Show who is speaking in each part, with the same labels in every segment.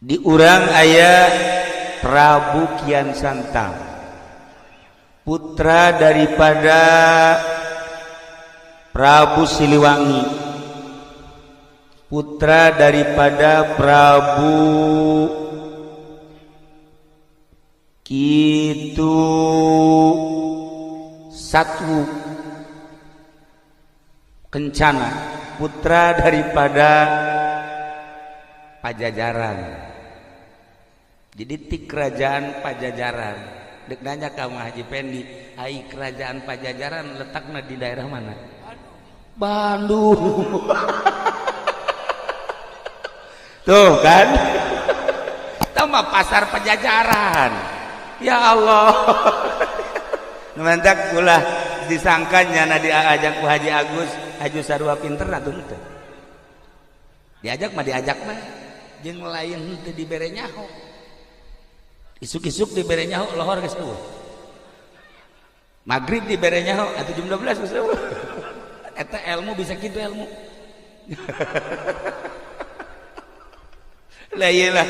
Speaker 1: Di urang aya Prabu Kian Santang, putra daripada Prabu Siliwangi, putra daripada Prabu Kitu Satu Kencana, putra daripada Pajajaran. Jadi ti kerajaan Pajajaran. Dek nanya ka Haji Pendi, ai kerajaan Pajajaran letaknya di daerah mana? Bandung. Tuh kan? Tambah pasar Pajajaran. Ya Allah. Mantak ulah disangkanya na diajak ku Haji Agus, Haji sarua pinter atuh henteu. Diajak mah diajak mah jeung lain henteu dibere nyaho. Isuk-isuk dibere nyaho lohor geus eueuh. Magrib dibere nyaho atuh jam 12 geus eueuh. Eta ilmu bisa kitu ilmu. Lah iyalah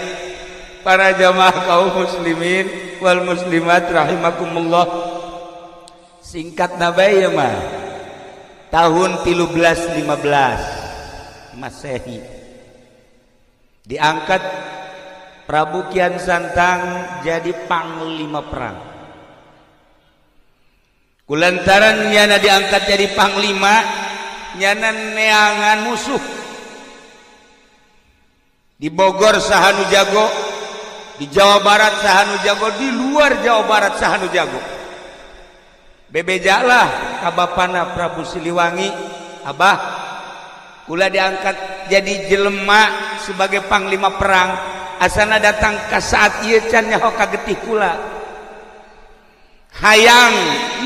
Speaker 1: para jamaah kaum muslimin wal muslimat rahimakumullah. Singkat nabai ya mah. Tahun 1315 Masehi diangkat Prabu Kian Santang jadi panglima perang. Kulantaran nyana diangkat jadi panglima, nyana neangan musuh. Di Bogor sahanu jago, di Jawa Barat sahanu jago, di luar Jawa Barat sahanu jago. Bebejalah ka bapana Prabu Siliwangi, abah kula diangkat jadi jelema sebagai panglima perang. Asana datang ke saat ieu can nyaho ka getih kula. Hayang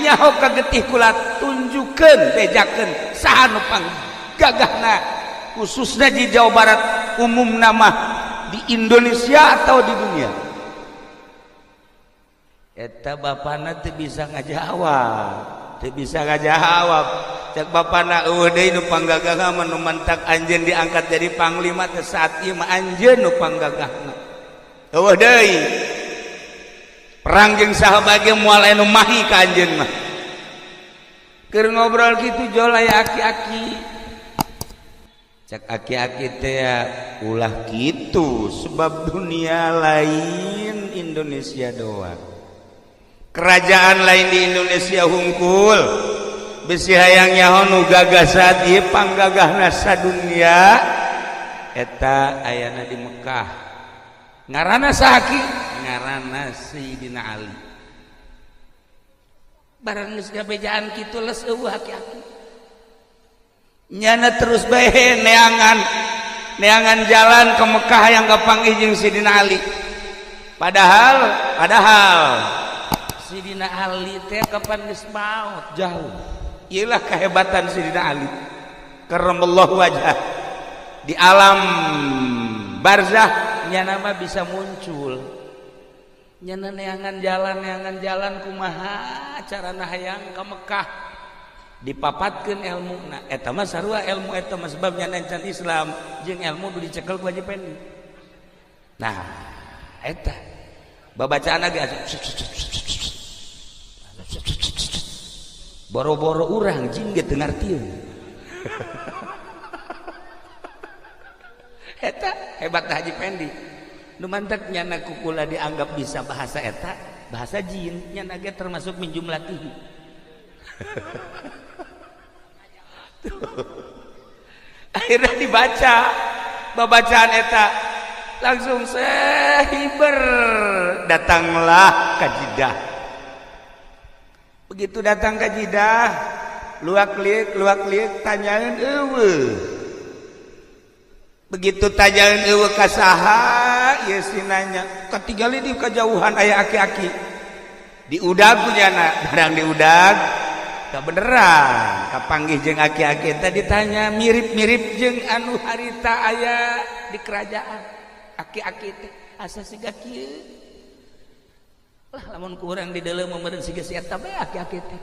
Speaker 1: nyaho ka getih kula, tunjukkeun bejakeun saha nu panggagahna, khususnya di Jawa Barat, umum nama di Indonesia atau di dunia. Eta bapana teu bisa ngajawab, teu bisa ngajawab. Cek bapana eueuh deui nu panggagahna mah nu mantak anjeun diangkat jadi panglima teh saat ieu mah anjeun nu panggagahna. Eueuh deui. Perang jeung saha bae ge moal aya nu mahi ka anjeun mah. Keur ngobrol kitu jol aya aki-aki. Cek aki-aki teh ulah kitu sebab dunia lain Indonesia doang. Kerajaan lain di Indonesia hungkul. Bisi hayang nyaho nu gagah saat ieu panggagahna sadunya eta ayana di Mekah. Ngaranna saha ki? Ngaranna Sayyidina Ali. Barang geus gabejaan kitu les eueuh aki-aki. Nyana terus bae neangan neangan jalan ke Mekah yang kapanggih jeung Sayyidina Ali. Padahal Sayyidina Ali teh kapan geus maot jauh. Iyalah kehebatan Sayyidina Ali karramallahu wajhah. Di alam barzah nyana mah bisa muncul. Nyana neangan jalan kumaha carana hayang ka Mekah. Dipapatkeun ilmuna. Eta mah sarua ilmu eta mah sebab nyana encan Islam jeung ilmu nu dicekel ku Haji Pendi. Nah, eta babacaan ge boro-boro urang jin ge teu ngartieun. Eta hebat Haji Pendi. Nu mantak nyana kukula dianggap bisa bahasa eta, bahasa jin nyana ge termasuk min jumlatihi. Akhirnya dibaca babacaan eta langsung sehiber datanglah ka Jeddah. Begitu datang ke Jeddah, luak liuk tanyaeun eueuh. Begitu tanyaeun eueuh ka saha, ieu si nanya, katingali di kajauhan aya aki-aki. Diudag ku nyana, barang diudag, kabeneran kapanggih jeung aki-aki teh ditanya mirip-mirip jeung anu harita aya di kerajaan. Aki-aki teh asa siga kieu. Lah lamun kurang di dalam meureun siga si eta bae aki-aki teh.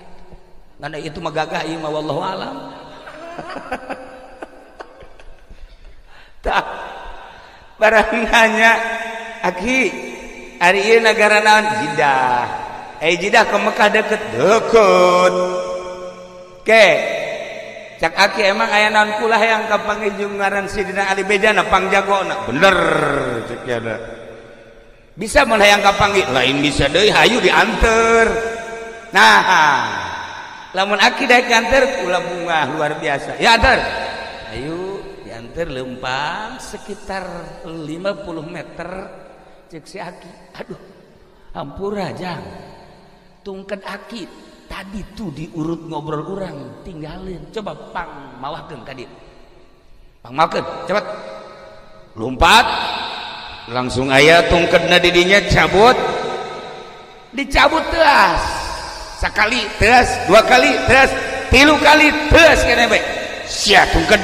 Speaker 1: Ngan itu mah gagah ieu mah wallahu alam. Tah barang nanya Aki ari ieu nagara naon? Jidah. Eh Jidah ke Mekah deket. Deket. Ke cak aki emang aya naon kula hayang kapanggih jeung ngaran Sidina Ali bejana pangjagona. Bener cek yana. Bisa mun hayang kapanggih, lain bisa deui hayu dianter. Nah, lamun aki daek nganter kula bungah luar biasa. Ya anter. Ayo dianter lempang sekitar 50 meter cek si aki. Aduh, hampura jang. Tungked aki tadi tuh diurut ngobrol urang tinggalin, coba pang mawahkeun ka dieu, pang mawahkeun cepet, lompat langsung aya tungkedna di dinya cabut, dicabut teas sakali teas, dua kali teas, tilu kali teas kene bae sia tungked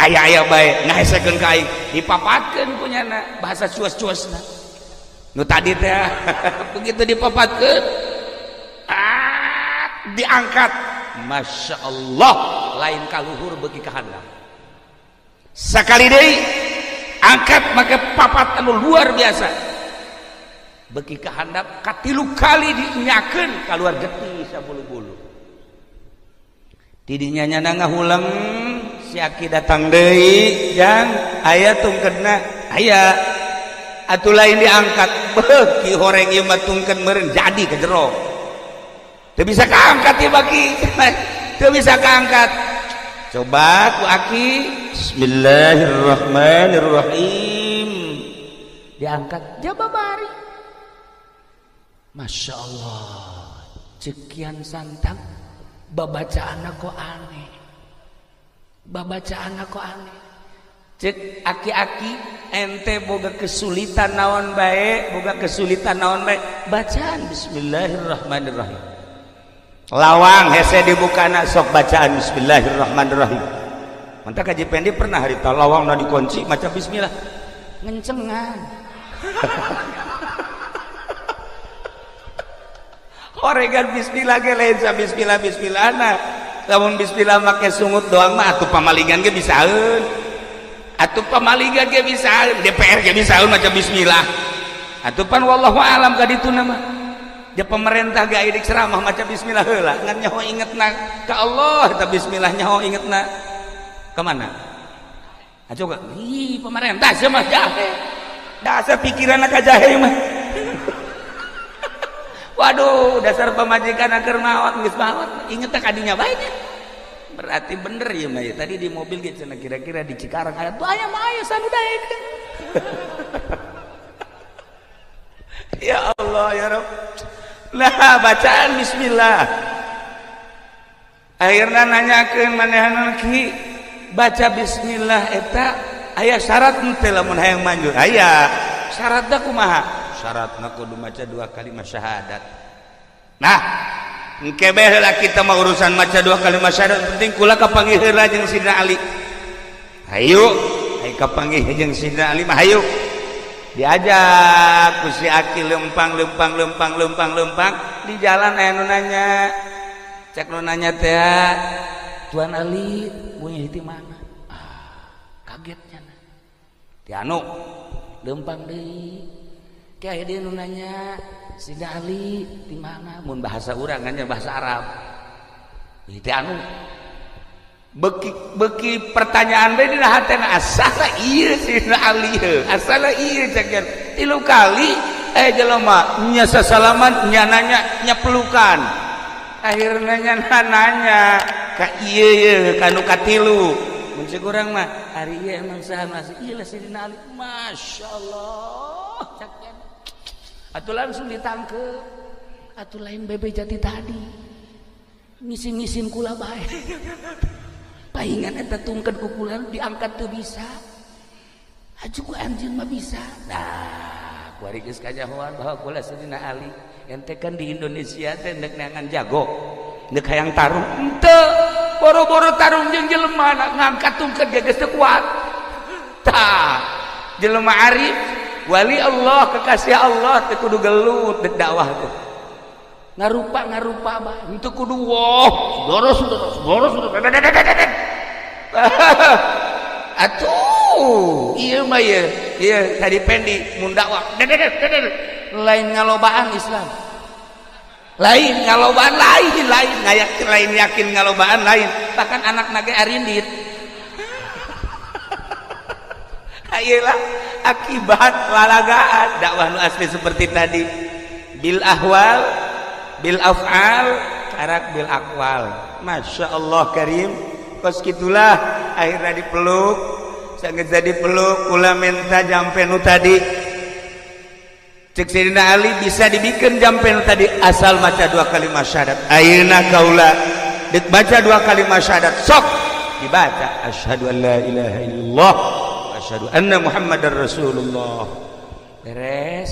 Speaker 1: aya-aya bae ngahesekeun ka aing dipapatkeun kunyana bahasa cuas-cuasna nu tadi teh begitu dipapatkeun diangkat, masya Allah lain kaluhur bagi kahandap sekali deui angkat make papat anu luar biasa bagi kahandap katilu kali dinyakeun kaluar getih sabulu-bulu tidinya nyana ngahuleng si aki datang deui jang aya tungkedna aya atuh lain diangkat beuki horeng ieu mah tungked meureun jadi ke jero teu bisa kaangkat ya bagi teu bisa kaangkat coba ku aki bismillahirrahmanirrahim diangkat jaba bari masya Allah cekian santang babacaan kok aneh babacaan kok aneh cek aki-aki ente boga kesulitan naon bae boga kesulitan naon bae bacaan bismillahirrahmanirrahim lawang hese dibuka anak sok bacaan bismillahirrahmanirrahim mantap Kaji Pendi pernah harita lawang na dikunci maca bismillah ngencengan oregan bismillah ge lain sa bismillah bismillah na lamun bismillah make sungut doang mah atuh pamalingan ge bisaeun atuh pamalingan ge bisaeun DPR ge bisaeun maca bismillah atuh pan wallahu alam ka dituna mah ja pemerintah ge aya ceramah maca bismillah heula ngan nyaho ingetna ka Allah eta bismillah nyaho ingetna ka mana aco ka ih pemerintah sia mah jahe dasar pikiranna ka jahe mah waduh dasar pamajikan keur maot geus maot ingetna ka dinya bae nya berarti bener ieu mah tadi di mobil ge cenah kira-kira di Cikarang aya tuh aya mah aya sanu daekeun ya Allah ya Rabb. Nah bacaan bismillah akhirnya nanyakeun manehanna ki baca bismillah eta aya syarat henteu lamun hayang manjur aya syaratna kumaha syaratna kudu maca dua kalimat syahadat nah engke bae heula kita mah urusan maca dua kalimat syahadat penting kula kapanggih heula jeung Sidina Ali hayu hayu kapanggih jeung Sidina Ali mah hayu diajak ku si aki lempang lempang lempang lempang lempang di jalan aya nu nanya cek nu nanya teh Tuan Ali punya di mana ah kagetnya ti anu lempang deui ke aya deui nu nanya Sidina Ali di mana mun bahasa urang kan bahasa Arab ti anu beki beki pertanyaan bae dina hatena asala ieu Sidina Ali asala ieu cek tilu kali jelema nya sasalaman nya nanya nya pelukan akhirnya nya nanya ka ieu ye ka nu katilu mun cek urang mah ari ieu emang saha masih ieu lah Sidina Ali masyaallah cek atuh langsung ditangkep atuh lain bebe jati tadi ngisin-ngisin kula bae paingan eta tungkeun ku kula diangkat teu bisa aju ku anjeun mah bisa nah kuari geus kajahoan bahwa kula Sidina Ali ente kan di Indonesia teh neuk neangan jago neuk hayang tarung henteu boro-boro tarung jeung jelema ngangkat tungkeun ge geus teu kuat tah jelema arif wali Allah kekasih Allah teu kudu gelut deuk dakwah teh ngarupa-ngarupa bae henteu kudu woh saudara-saudara atuh ieu mah ye Iya tadi pendi mun dakwah lain ngalobaan Islam, lain ngalobaan, lain lain ngayak, lain yakin ngalobaan lain, bahkan anak nage arindit. Ayelah akibat lalagaan dakwah nu asli seperti tadi bil ahwal bil af'al karak bil aqwal. Masya Allah karim. Kos gitulah akhirnya dipeluk, sangat jadi peluk kula minta jampe nu tadi. Cek Sayyidina Ali bisa dibikin jampe nu tadi asal maca dua kalimat syahadat. Ayeuna kaula dek baca dua kalimat syahadat sok dibaca asyhadu an la ilaha illallah asyhadu anna Muhammadar Rasulullah. Beres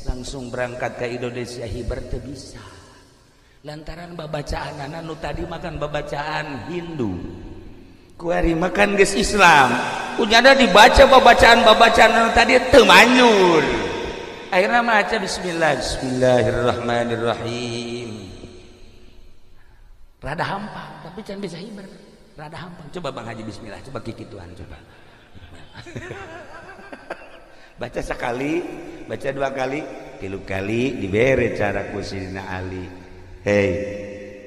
Speaker 1: langsung berangkat ke Indonesia hiber teu bisa. Lantaran babacaanana nu tadi makan babacaan Hindu. Kuari makan geus Islam. Kunyana dibaca babacaan-babacaan nu tadi teu manyur. Akhirnya maca bismillah, bismillahirrahmanirrahim. Rada hampang tapi can bisa hiber. Rada hampang. Coba Bang Haji bismillah, coba kikituan coba. Baca sekali, baca dua kali, tilu kali dibere cara ku Sayyidina Ali. Hei,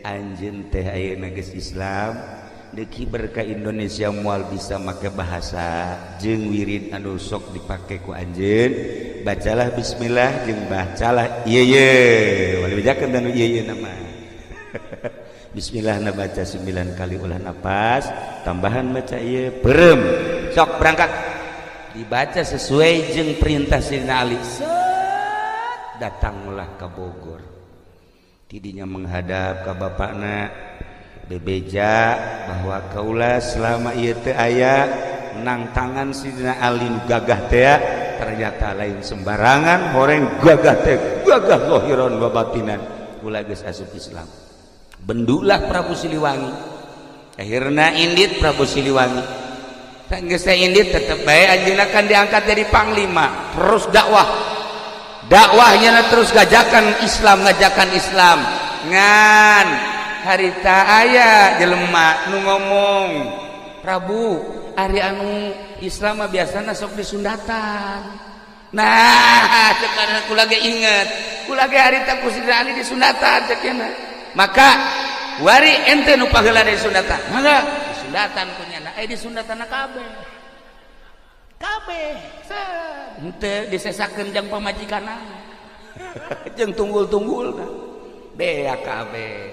Speaker 1: anjeun teh ayeuna geus Islam, deuk hiber ka Indonesia moal bisa make bahasa jeung wirid anu sok dipake ku anjeun. Bacalah bismillah jeung bacalah ieu ye. Wali bejakeun dan ieu ye nama. Bismillah na baca 9 kali ulah napas, tambahan baca ieu perem. Sok berangkat. Dibaca sesuai jeung perintah Sayyidina Ali. Set, datanglah ke Bogor. Tidinya menghadap ke bapakna bebeja bahwa kaula selama ieu teu aya nang tangan Sayyidina Ali nu gagah teh ternyata lain sembarangan horeng gagah teh gagah zahiran wa batinan kula geus asup Islam. Bendulah Prabu Siliwangi. Akhirna indit Prabu Siliwangi. Geus indit tetep bae anjeunna kan diangkat jadi panglima, terus dakwah. Dakwahnya terus ngajakan Islam, ngajakan Islam. Ngan harita aya jelema nu ngomong, Prabu, ari anu Islam mah biasana sok disundatan. Nah, sekarang kula ge inget, kula ge harita ku Sayyidina Ali disundatan cek cenah. Maka wari ente nu paheula disundatan. Mangga disundatan ku nyana, disundatan kabeh. Kabeh. Henteu disesakeun jang pamajikanna. Jeung tunggul-tunggulna. Bea kabeh.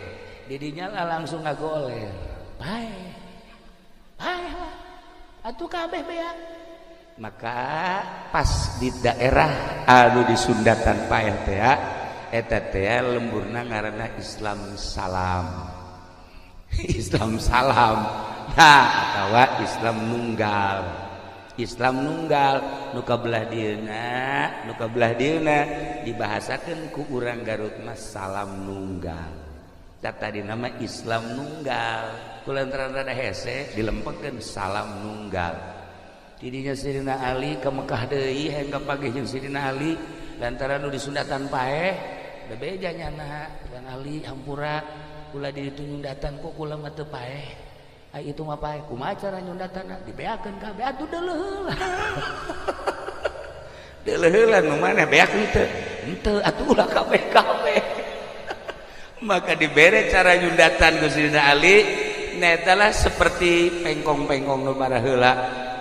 Speaker 1: Didinya lah langsung ngagoler. Pae. Pae lah. Atuh kabeh bea. Maka pas di daerah anu disundatan paeh teh eta teh lemburna ngaranna Islam Salam. Islam Salam. Nah, atawa Islam Nunggal. Islam Nunggal nu kabelah dieuna, nu kabelah dieuna dibahasakeun ku urang Garut mah Salam Nunggal. Tadi nama Islam Nunggal. Kulantaran rada hese dilempekeun Salam Nunggal. Tidinya Sayyidina Ali ke Mekah deui hayang kapagih jeung Sayyidina Ali lantaran nu disundatan paeh bebeja nyana Bang Ali hampura kula di ditu nyundatan kok kula mah teu paeh. Ai itu mah paeh kumaha cara nyundatanna dibeakeun kabeh atuh deuleuh heula. Deuleuh heula nu maneh beak henteu? Henteu atuh ulah kabeh-kabeh. Maka dibere cara nyundatan ku Sayyidina Ali netalah seperti pengkong-pengkong nu baraheula.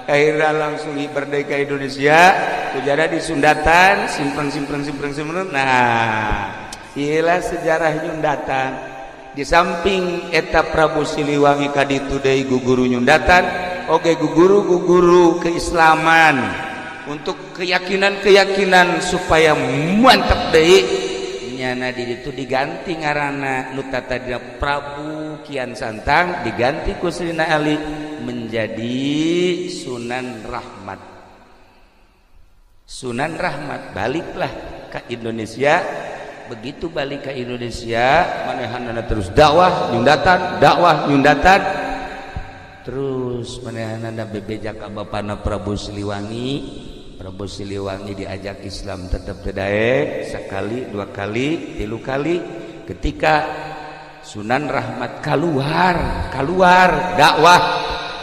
Speaker 1: Akhirnya langsung merdeka Indonesia kujada disundatan simpreng-simpreng simpreng simpreng. Nah, iyalah sejarah nyundatan. Di samping eta Prabu Siliwangi kaditu deui guguru nyundatan, oge guguru-guguru keislaman untuk keyakinan-keyakinan supaya mantap deui nyana di ditu diganti ngaranna nu tadina Prabu Kian Santang diganti ku Sayyidina Ali menjadi Sunan Rahmat. Sunan Rahmat baliklah ke Indonesia. Begitu balik ke Indonesia manehanana terus dakwah nyundatan, dakwah nyundatan terus manehanana bebeja ka bapana Prabu Siliwangi. Prabu Siliwangi diajak Islam tetap daek sekali, dua kali, tilu kali. Ketika Sunan Rahmat keluar, keluar dakwah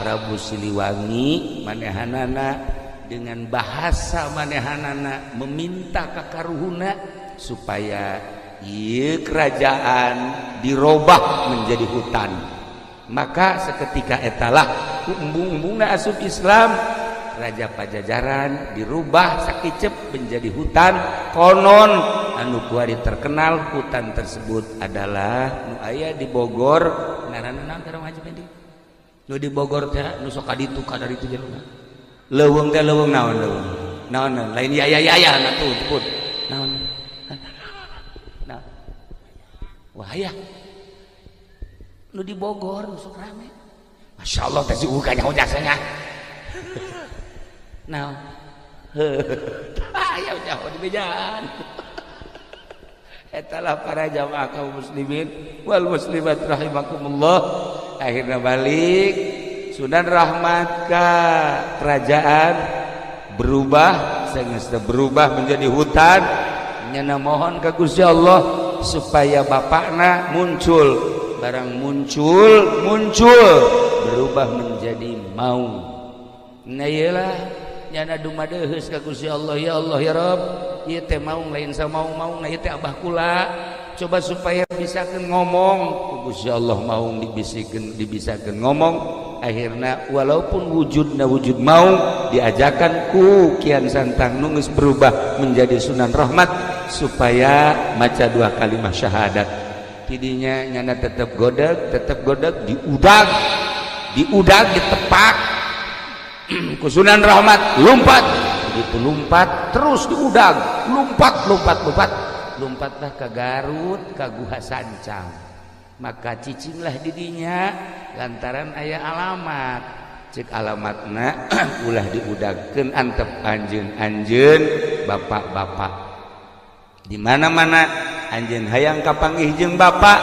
Speaker 1: Prabu Siliwangi manehanana dengan bahasa manehanana meminta ka karuhuna supaya ieu kerajaan dirobah menjadi hutan. Maka seketika etalah ku embung-embungna asup Islam, Raja Pajajaran dirubah sakicep menjadi hutan. Konon anu kuari terkenal hutan tersebut adalah nu aya di Bogor, ngaranna naon teh Haji Pendi? Nu di Bogor teh nu sok ka ditu ka ditu jelema. Leuweung teh leuweung naon leuweung? Naon lain ya ya ya ya atuh sebut. Naon? Nah. Wah ya. Nu di Bogor nu sok rame. Masya Allah teh si uga nyaho jasanya. Nah. Aya nyaho di bejaan. Etalah para jamaah kaum muslimin wal muslimat rahimakumullah. Akhirnya balik Sunan Rahmat ke kerajaan berubah, sehingga berubah menjadi hutan. Nyana mohon ke Gusti Allah supaya bapakna muncul, barang muncul muncul berubah menjadi maung. Nah iyalah nyana dumadeheus ka Gusti Allah, ya Allah ya Rabb, ieu teh maung lain samaung-maung, nah ieu teh abah kula, coba supaya bisa ngomong. Ku Gusti Allah maung dibisikeun, dibisakeun ngomong. Akhirnya walaupun wujudna wujud maung, diajakan ku Kian Santang nu geus berubah menjadi Sunan Rahmat supaya maca dua kalimat syahadat. Tidinya nyana tetap godeg, tetap godeg, diudag diudag, ditepak ku Sunan Rahmat, lompat. Begitu lompat terus diudag, lompat lompat lompat, lompatlah ke Garut, ke Guha Sancang. Maka cicinglah didinya lantaran aya alamat. Cek alamatna, ulah diudagkeun, antep anjeun anjeun bapak-bapak di mana-mana anjeun hayang kapanggih jeung bapak,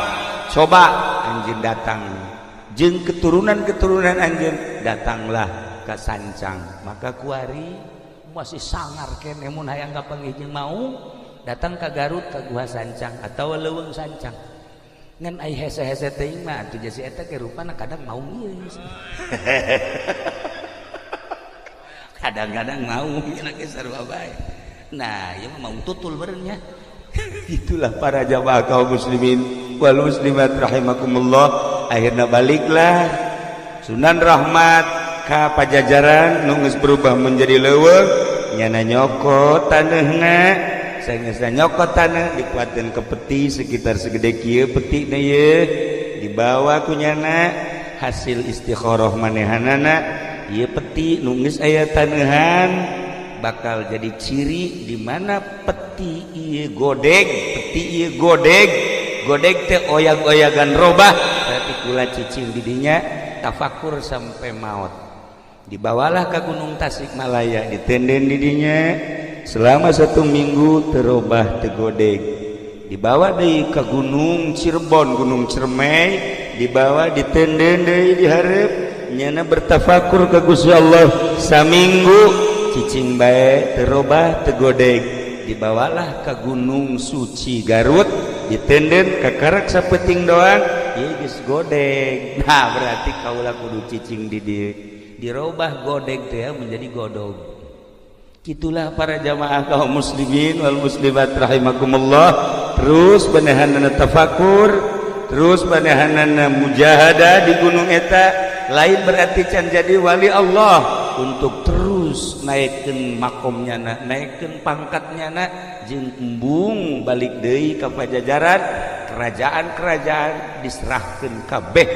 Speaker 1: coba anjeun datang jeung keturunan-keturunan anjeun, datanglah ke Sancang. Maka kuari masih sangar kene mun hayang kapanggih jeung mau datang ke Garut, ke Guha Sancang atau Leuweung Sancang. Ngan ai hese-hese teuing mah atuh jasi eta ge rupana kadang mau ieu, kadang-kadang mau nya ge sarua bae. Nah ieu mah mau tutul beureun nya. Itulah para jamaah kaum muslimin wal muslimat rahimakumullah. Akhirnya baliklah Sunan Rahmat ka Pajajaran nu geus berubah menjadi leuweung. Nyana nyokot taneuhna, saenggeusna nyokot taneuh dikuatkeun ke peti sekitar segede kieu petina ieu, dibawa ku nyana hasil istikharah manehanana, ieu peti nu geus aya taneuhan bakal jadi ciri di mana peti ieu godeg, peti ieu godeg, godeg teh oyag-oyagan robah, berarti kula cicing didinya tafakur sampai maut. Dibawalah ke Gunung Tasikmalaya, ditenden didinya selama satu minggu terobah tegodeg. Dibawa deui ke Gunung Cirebon, Gunung Ciremai, dibawa ditenden deui dihareup, nyana bertafakur ke Gusti Allah saminggu, cicing bae terobah tegodeg. Dibawalah ke Gunung Suci Garut, ditenden kakarak sapeting doang ieu geus godeg. Nah berarti kaula kudu cicing di dieu, dirobah godeg teh menjadi godog. Itulah para jamaah kaum muslimin wal muslimat rahimakumullah. Terus manehanana tafakur, terus manehanana mujahadah di gunung eta, lain berarti can jadi wali Allah, untuk terus naikkeun makomnya na, naikkeun pangkatnya na, jeung embung balik deui ka Pajajaran, kerajaan-kerajaan diserahkeun kabeh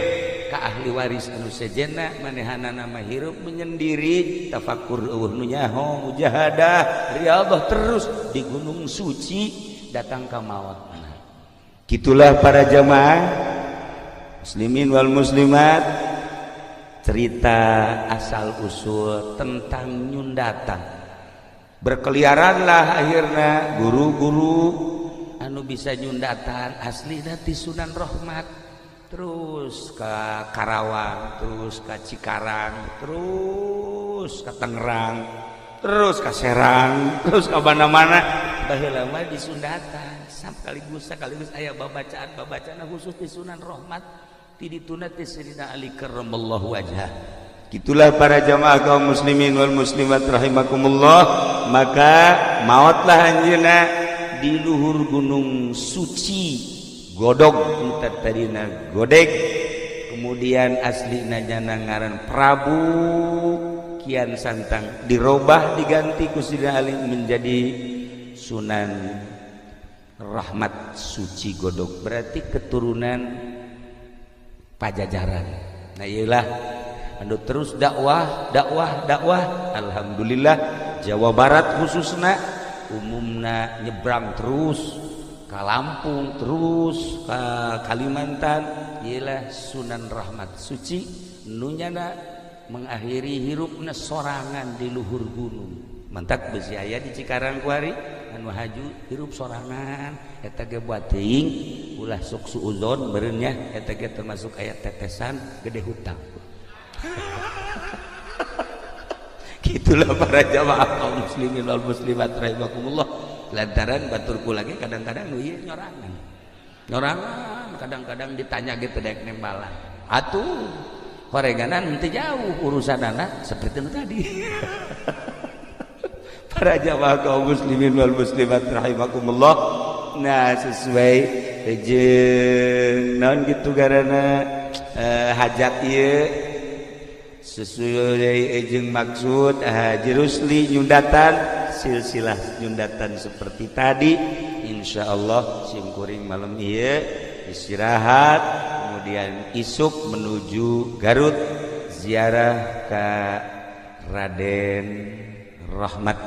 Speaker 1: ka ahli waris anu sejenna. Manehanana mah hirup menyendiri, tafakur eueuh nu nyaho, mujahadah riyadhah terus di Gunung Suci datang ka maot. Gitulah para jamaah muslimin wal muslimat, cerita asal usul tentang nyundatan. Berkeliaranlah akhirnya guru-guru anu bisa nyundatan asli ti Sunan Rahmat, terus ke Karawang, terus ke Cikarang, terus ke Tangerang, terus ke Serang, terus ke mana-mana. Baheula mah di Sundatan sekaligus sekaligus aya babacaan-babacaan khusus di Sunan Rahmat, ti dituna ti Sayyidina Ali karramallahu wajhah. Gitulah para jamaah kaum muslimin wal muslimat rahimakumullah. Maka maotlah anjeunna di luhur gunung suci Godog tadina Godeg, kemudian aslina nyana ngaran Prabu Kian Santang, dirobah diganti ku Sidina Ali menjadi Sunan Rahmat Suci Godog, berarti keturunan Pajajaran. Nah iyalah anu terus dakwah dakwah dakwah, alhamdulillah Jawa Barat khususna umumna nyebrang terus ke Lampung, terus ke Kalimantan. Ialah Sunan Rahmat Suci nunyana mengakhiri hirupna sorangan di luhur gunung. Mantak besi aya di Cikarang kuari anu haju hirup sorangan eta ge buat teuing ulah sok suuzon meureun nya, eta ge termasuk aya tetesan gede hutang. Gitulah para jamaah kaum muslimin wal muslimat rahimakumullah. Lantaran baturku lagi kadang-kadang nu ieu nyorangan. Nyorangan kadang-kadang ditanya gitu dek nembalan. Atuh horeganan henteu jauh urusanana seperti nu tadi. Para jamaah kaum muslimin wal muslimat rahimakumullah. Nah sesuai jeung naon kitu garana hajat ieu sesuai jeung maksud Haji Rusli nyundatan silsilah nyundatan seperti tadi. Insyaallah simkuring malam ieu istirahat, kemudian isuk menuju Garut ziarah ke Raden Rahmat,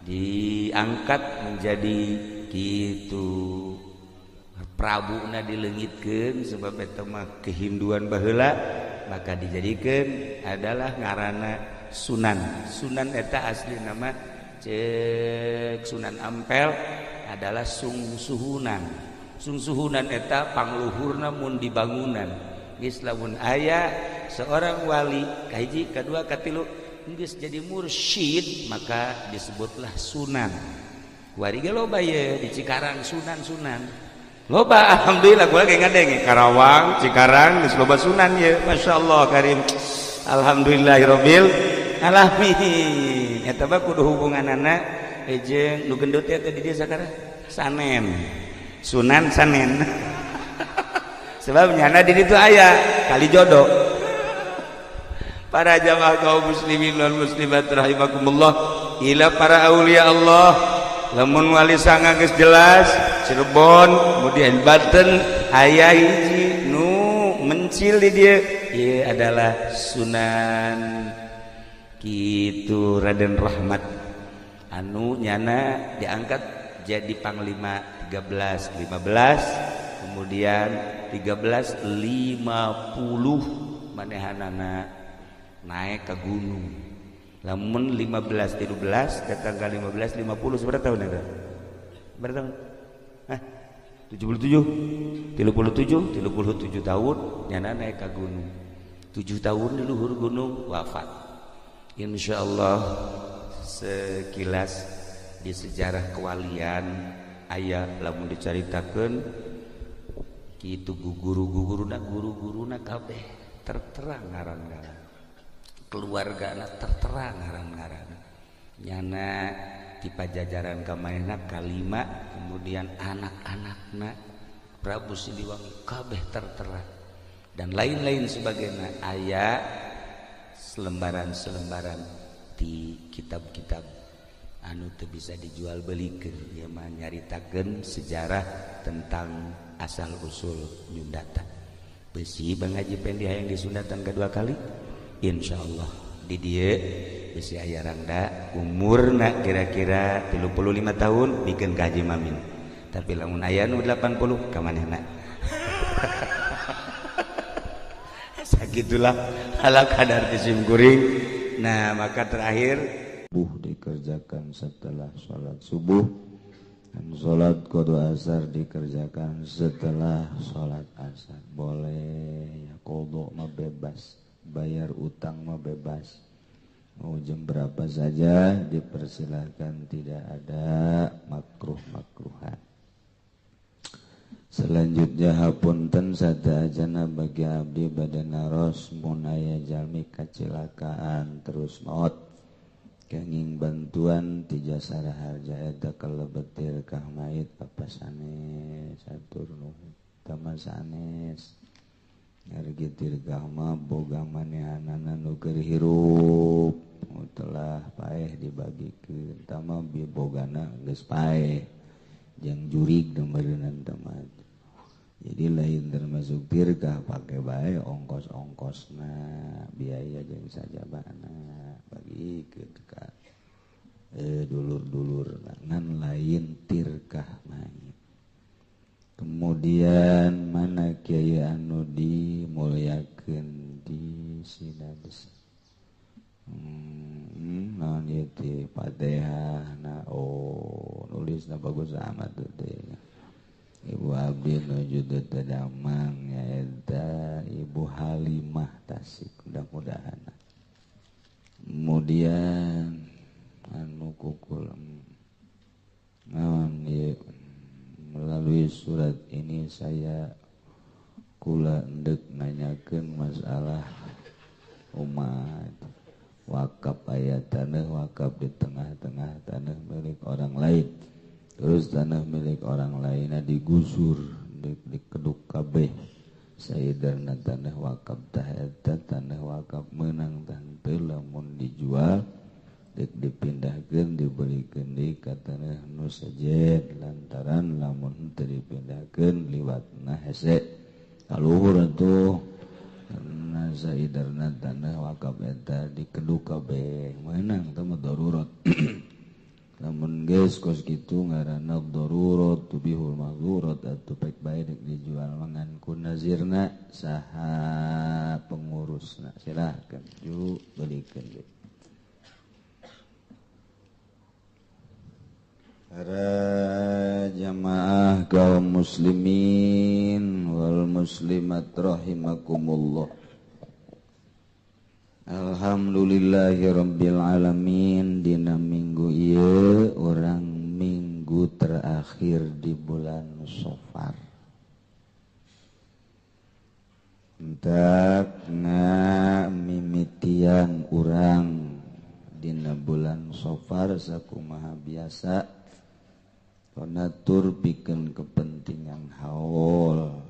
Speaker 1: diangkat menjadi kitu Prabuna dileungitkeun sebab eta mah kehinduan baheula, maka dijadikeun adalah ngaranna Sunan. Sunan eta asli nama cek Sunan Ampel adalah sungsuhunan. Sungsuhunan eta pangluhurna mun dibangunan. Geus lamun aya seorang wali kahiji, kadua, katilu geus jadi mursyid maka disebutlah sunan. Kuari ge loba ye di Cikarang sunan-sunan. Loba alhamdulillah kula ge ngadenge Karawang, Cikarang geus loba sunan ye. Masyaallah karim. Alhamdulillahirabbil alamin. Eta mah kudu hubunganana jeung nu gendut teh di dieu sakarang Sanen. Sunan Sanen. Sebab nyana di ditu aya kali jodoh. Para jamaah kaum muslimin wal muslimat rahimakumullah, ila para aulia Allah, lamun wali sanga geus jelas Cirebon, kemudian Banten aya hiji nu mencil di dieu, ieu adalah Sunan kitu Raden Rahmat anu nyana diangkat jadi panglima 1315, kemudian 1350 manehanana naik ke gunung. Lamun 1513 datang ke 1550 seberapa tahun itu? Berapa tahun? Hah? 77, 37, 37 tahun nyana naik ke gunung. 7 tahun di luhur gunung wafat. Insyaallah sekilas di sejarah kewalian aya lamun dicaritakeun kitu guru-guruna guru-guruna kabeh tertera ngaran-ngaran, keluargana tertera ngaran-ngaran, nyana di Pajajaran kamaena kalima, kemudian anak-anakna Prabu Siliwangi kabeh tertera dan lain-lain sebagainya. Aya selembaran-selembaran di kitab-kitab anu teu bisa dijual belikeun, ieu mah nyaritakeun sejarah tentang asal usul nyundatan. Besi Bang Haji Pendi hayang disundatan kedua kali, insyaallah di dieu besi aya rangda umurna kira-kira 35 tahun bikin ka Haji Mamin, tapi lamun aya nu 80 ka manehna. Sagitulah ala kadar sim kuring. Nah maka terakhir
Speaker 2: subuh dikerjakan setelah sholat subuh dan sholat qadha asar dikerjakan setelah sholat asar. Boleh ya, qadha mah bebas, bayar utang mah bebas, mau jam berapa saja dipersilahkan, tidak ada makruh-makruhan. Selanjutnya hapunten sadajana bagi abdi badan naros mun aya jalmi kacilakaan terus maot kenging bantuan ti Jasara Harja eta kalebet tirkah mayit apa sanes atur nuhun tama sanes ngargi tirkah mah boga manehanana nu keur hirup telah paeh dibagikeun tama bogana geus paeh jeung jurig deumeureunnan tama. Jadi lain termasuk tirkah pakai bae ongkos-ongkosna biaya jeung sajabana bagi ka dulur-dulur ngan lain tirkah mayit. Kemudian mana kiai anu dimulyakeun di Sinadesa. Naon ieu teh Fatihah na oh nulisna bagus amat teh. Ibu abdi nuju teu damang nyaeta Ibu Halimah Tasik mudah-mudahan. Kemudian anu kukul naon ieu melalui surat ini saya kula endek nanyakeun masalah umat wakaf aya tanah wakaf di tengah-tengah tanah milik orang lain. Terus tanah milik orang lainnya digusur, dikeduk kabeh. Saidarna tanah wakaf tah eta tanah wakaf meunang tah henteu lamun dijual deuk dipindahkeun dibelikeun deui ka tanah nu sejen lantaran lamun henteu dipindahkeun liwatna hese. Kaluhur atuh karena saidarna tanah wakaf eta dikeduk kabeh meunang teh mah darurat. Lamun geus kos kitu ngaranna darurat tubihul mahzurat atuh pek bae deuk dijual mangan ku nazirna saha pengurusna silahkan ju belikeun deui. Para jamaah kaum muslimin wal muslimat rahimakumullah. Alhamdulillahirabbil alamin. Dina minggu ieu urang minggu terakhir di bulan Safar. Entak na mimitian urang dina bulan Safar sakumaha biasa donatur pikeun kepentingan haul.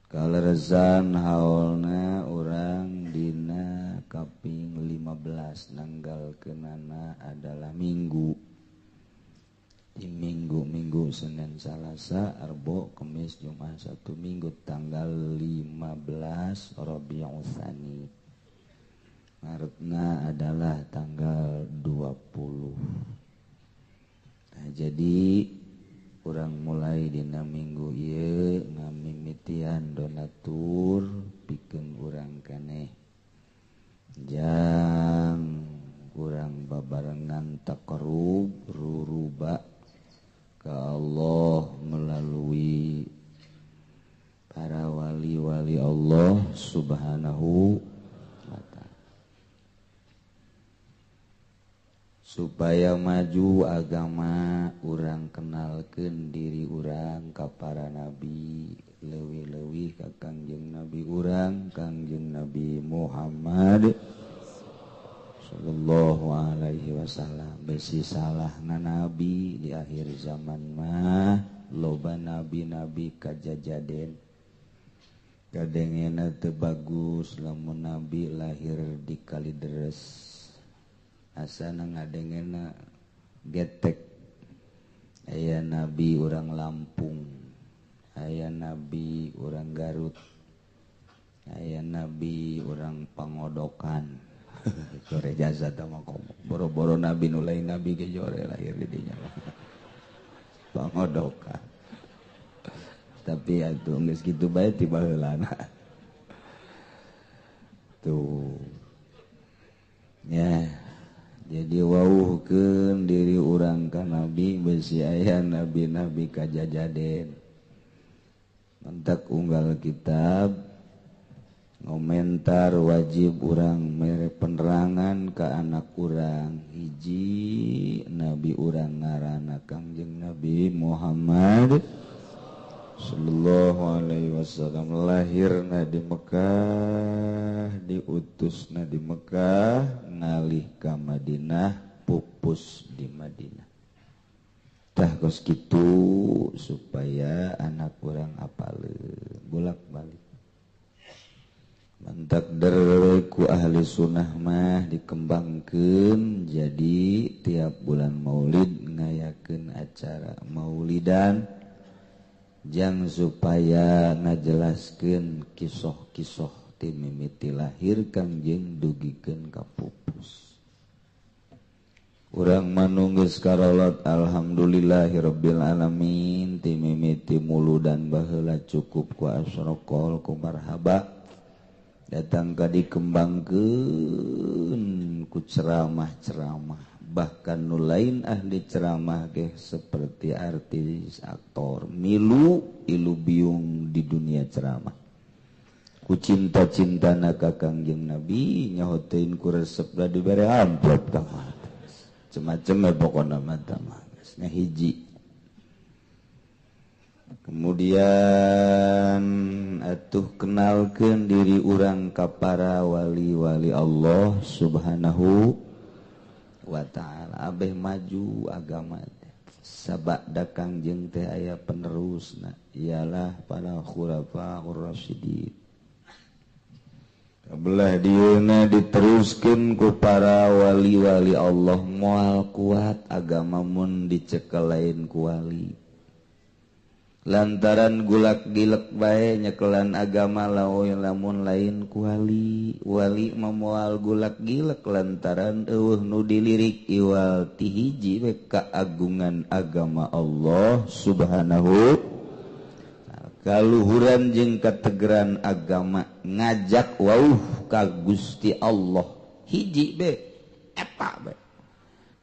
Speaker 2: Kalerezan haulna urang dina kaping 15 nanggalkeunana adalah Minggu. Di minggu-minggu Senin, Salasa, Arbo, Kemis, Jumat, Sabtu, Minggu tanggal 15 Rabiul Tsani. Maretna adalah tanggal 20. Nah, jadi urang mulai dina minggu ieu ngamimitian donatur pikeun urang keneh jang urang babarengan taqarrub ruruba ka Allah melalui para wali-wali Allah Subhanahu wa ta'ala supaya maju agama urang kenalkeun diri urang ka para nabi leuwih-leuwih ka Kangjeng Nabi urang Kangjeng Nabi Muhammad sallallahu alaihi wasallam. Besi salahna nabi di akhir zaman mah loba nabi-nabi kajajaden kadengena teu bagus lamun nabi lahir di Kalideres asana ngadengena getek. Aya nabi urang Lampung, aya nabi urang Garut, aya nabi urang Pangodokan. Jore jasa tah mah komo boro-boro nabi nu lain nabi ge jore lahir di dinya Pangodokan. Tapi atuh geus kitu bae ti baheulana tuh ya. Jadi wauhkeun diri urang ka nabi besi aya nabi-nabi kajajaden. Mentak unggal kitab ngomentar wajib urang mere penerangan ka anak urang hiji nabi urang ngaranna Kangjeng Nabi Muhammad sallallahu alaihi wasallam lahirna di Mekah, diutusna di Mekah, ngalih ka Madinah, pupus di Madinah. Tah kos kitu supaya anak urang apaleun bolak-balik. Mantak ku ahli sunnah mah dikembangkeun jadi tiap bulan Maulid ngayakeun acara maulidan jang supaya ngajelaskeun kisoh-kisoh ti mimiti lahir Kangjeng dugikeun ka pupus. Urang manunggeus karolot alhamdulillahirabbil alamin ti mimiti muludan baheula cukup ku asrokol ku marhaba datang ka dikembangkeun ku ceramah-ceramah bahkan nu lain ahli ceramah ge seperti artis aktor milu ilu biung di dunia ceramah ku cinta-cintana ka Kangjeng Nabi nyahotein ku resep da dibere amplop tah macem-macem pokona mah tah geus hiji. Kemudian atuh kenalkeun diri urang ka para wali-wali Allah Subhanahu wa ta'ala. Abeh maju agama teh sabada Kangjeng teh aya penerusna ialah para khulafaur rasyidin. Kabelah dieuna diteruskeun ku para wali-wali Allah moal kuat agama mun dicekel lain ku wali. Lantaran gulak gilek bae nyekelan agama laoy lamun lain ku wali. Wali mah moal gulak gilek lantaran eueuh nu dilirik iwal ti hiji we kaagungan agama Allah Subhanahu kaluhuran jeung kategeran agama ngajak wauh ka Gusti Allah hiji be eta be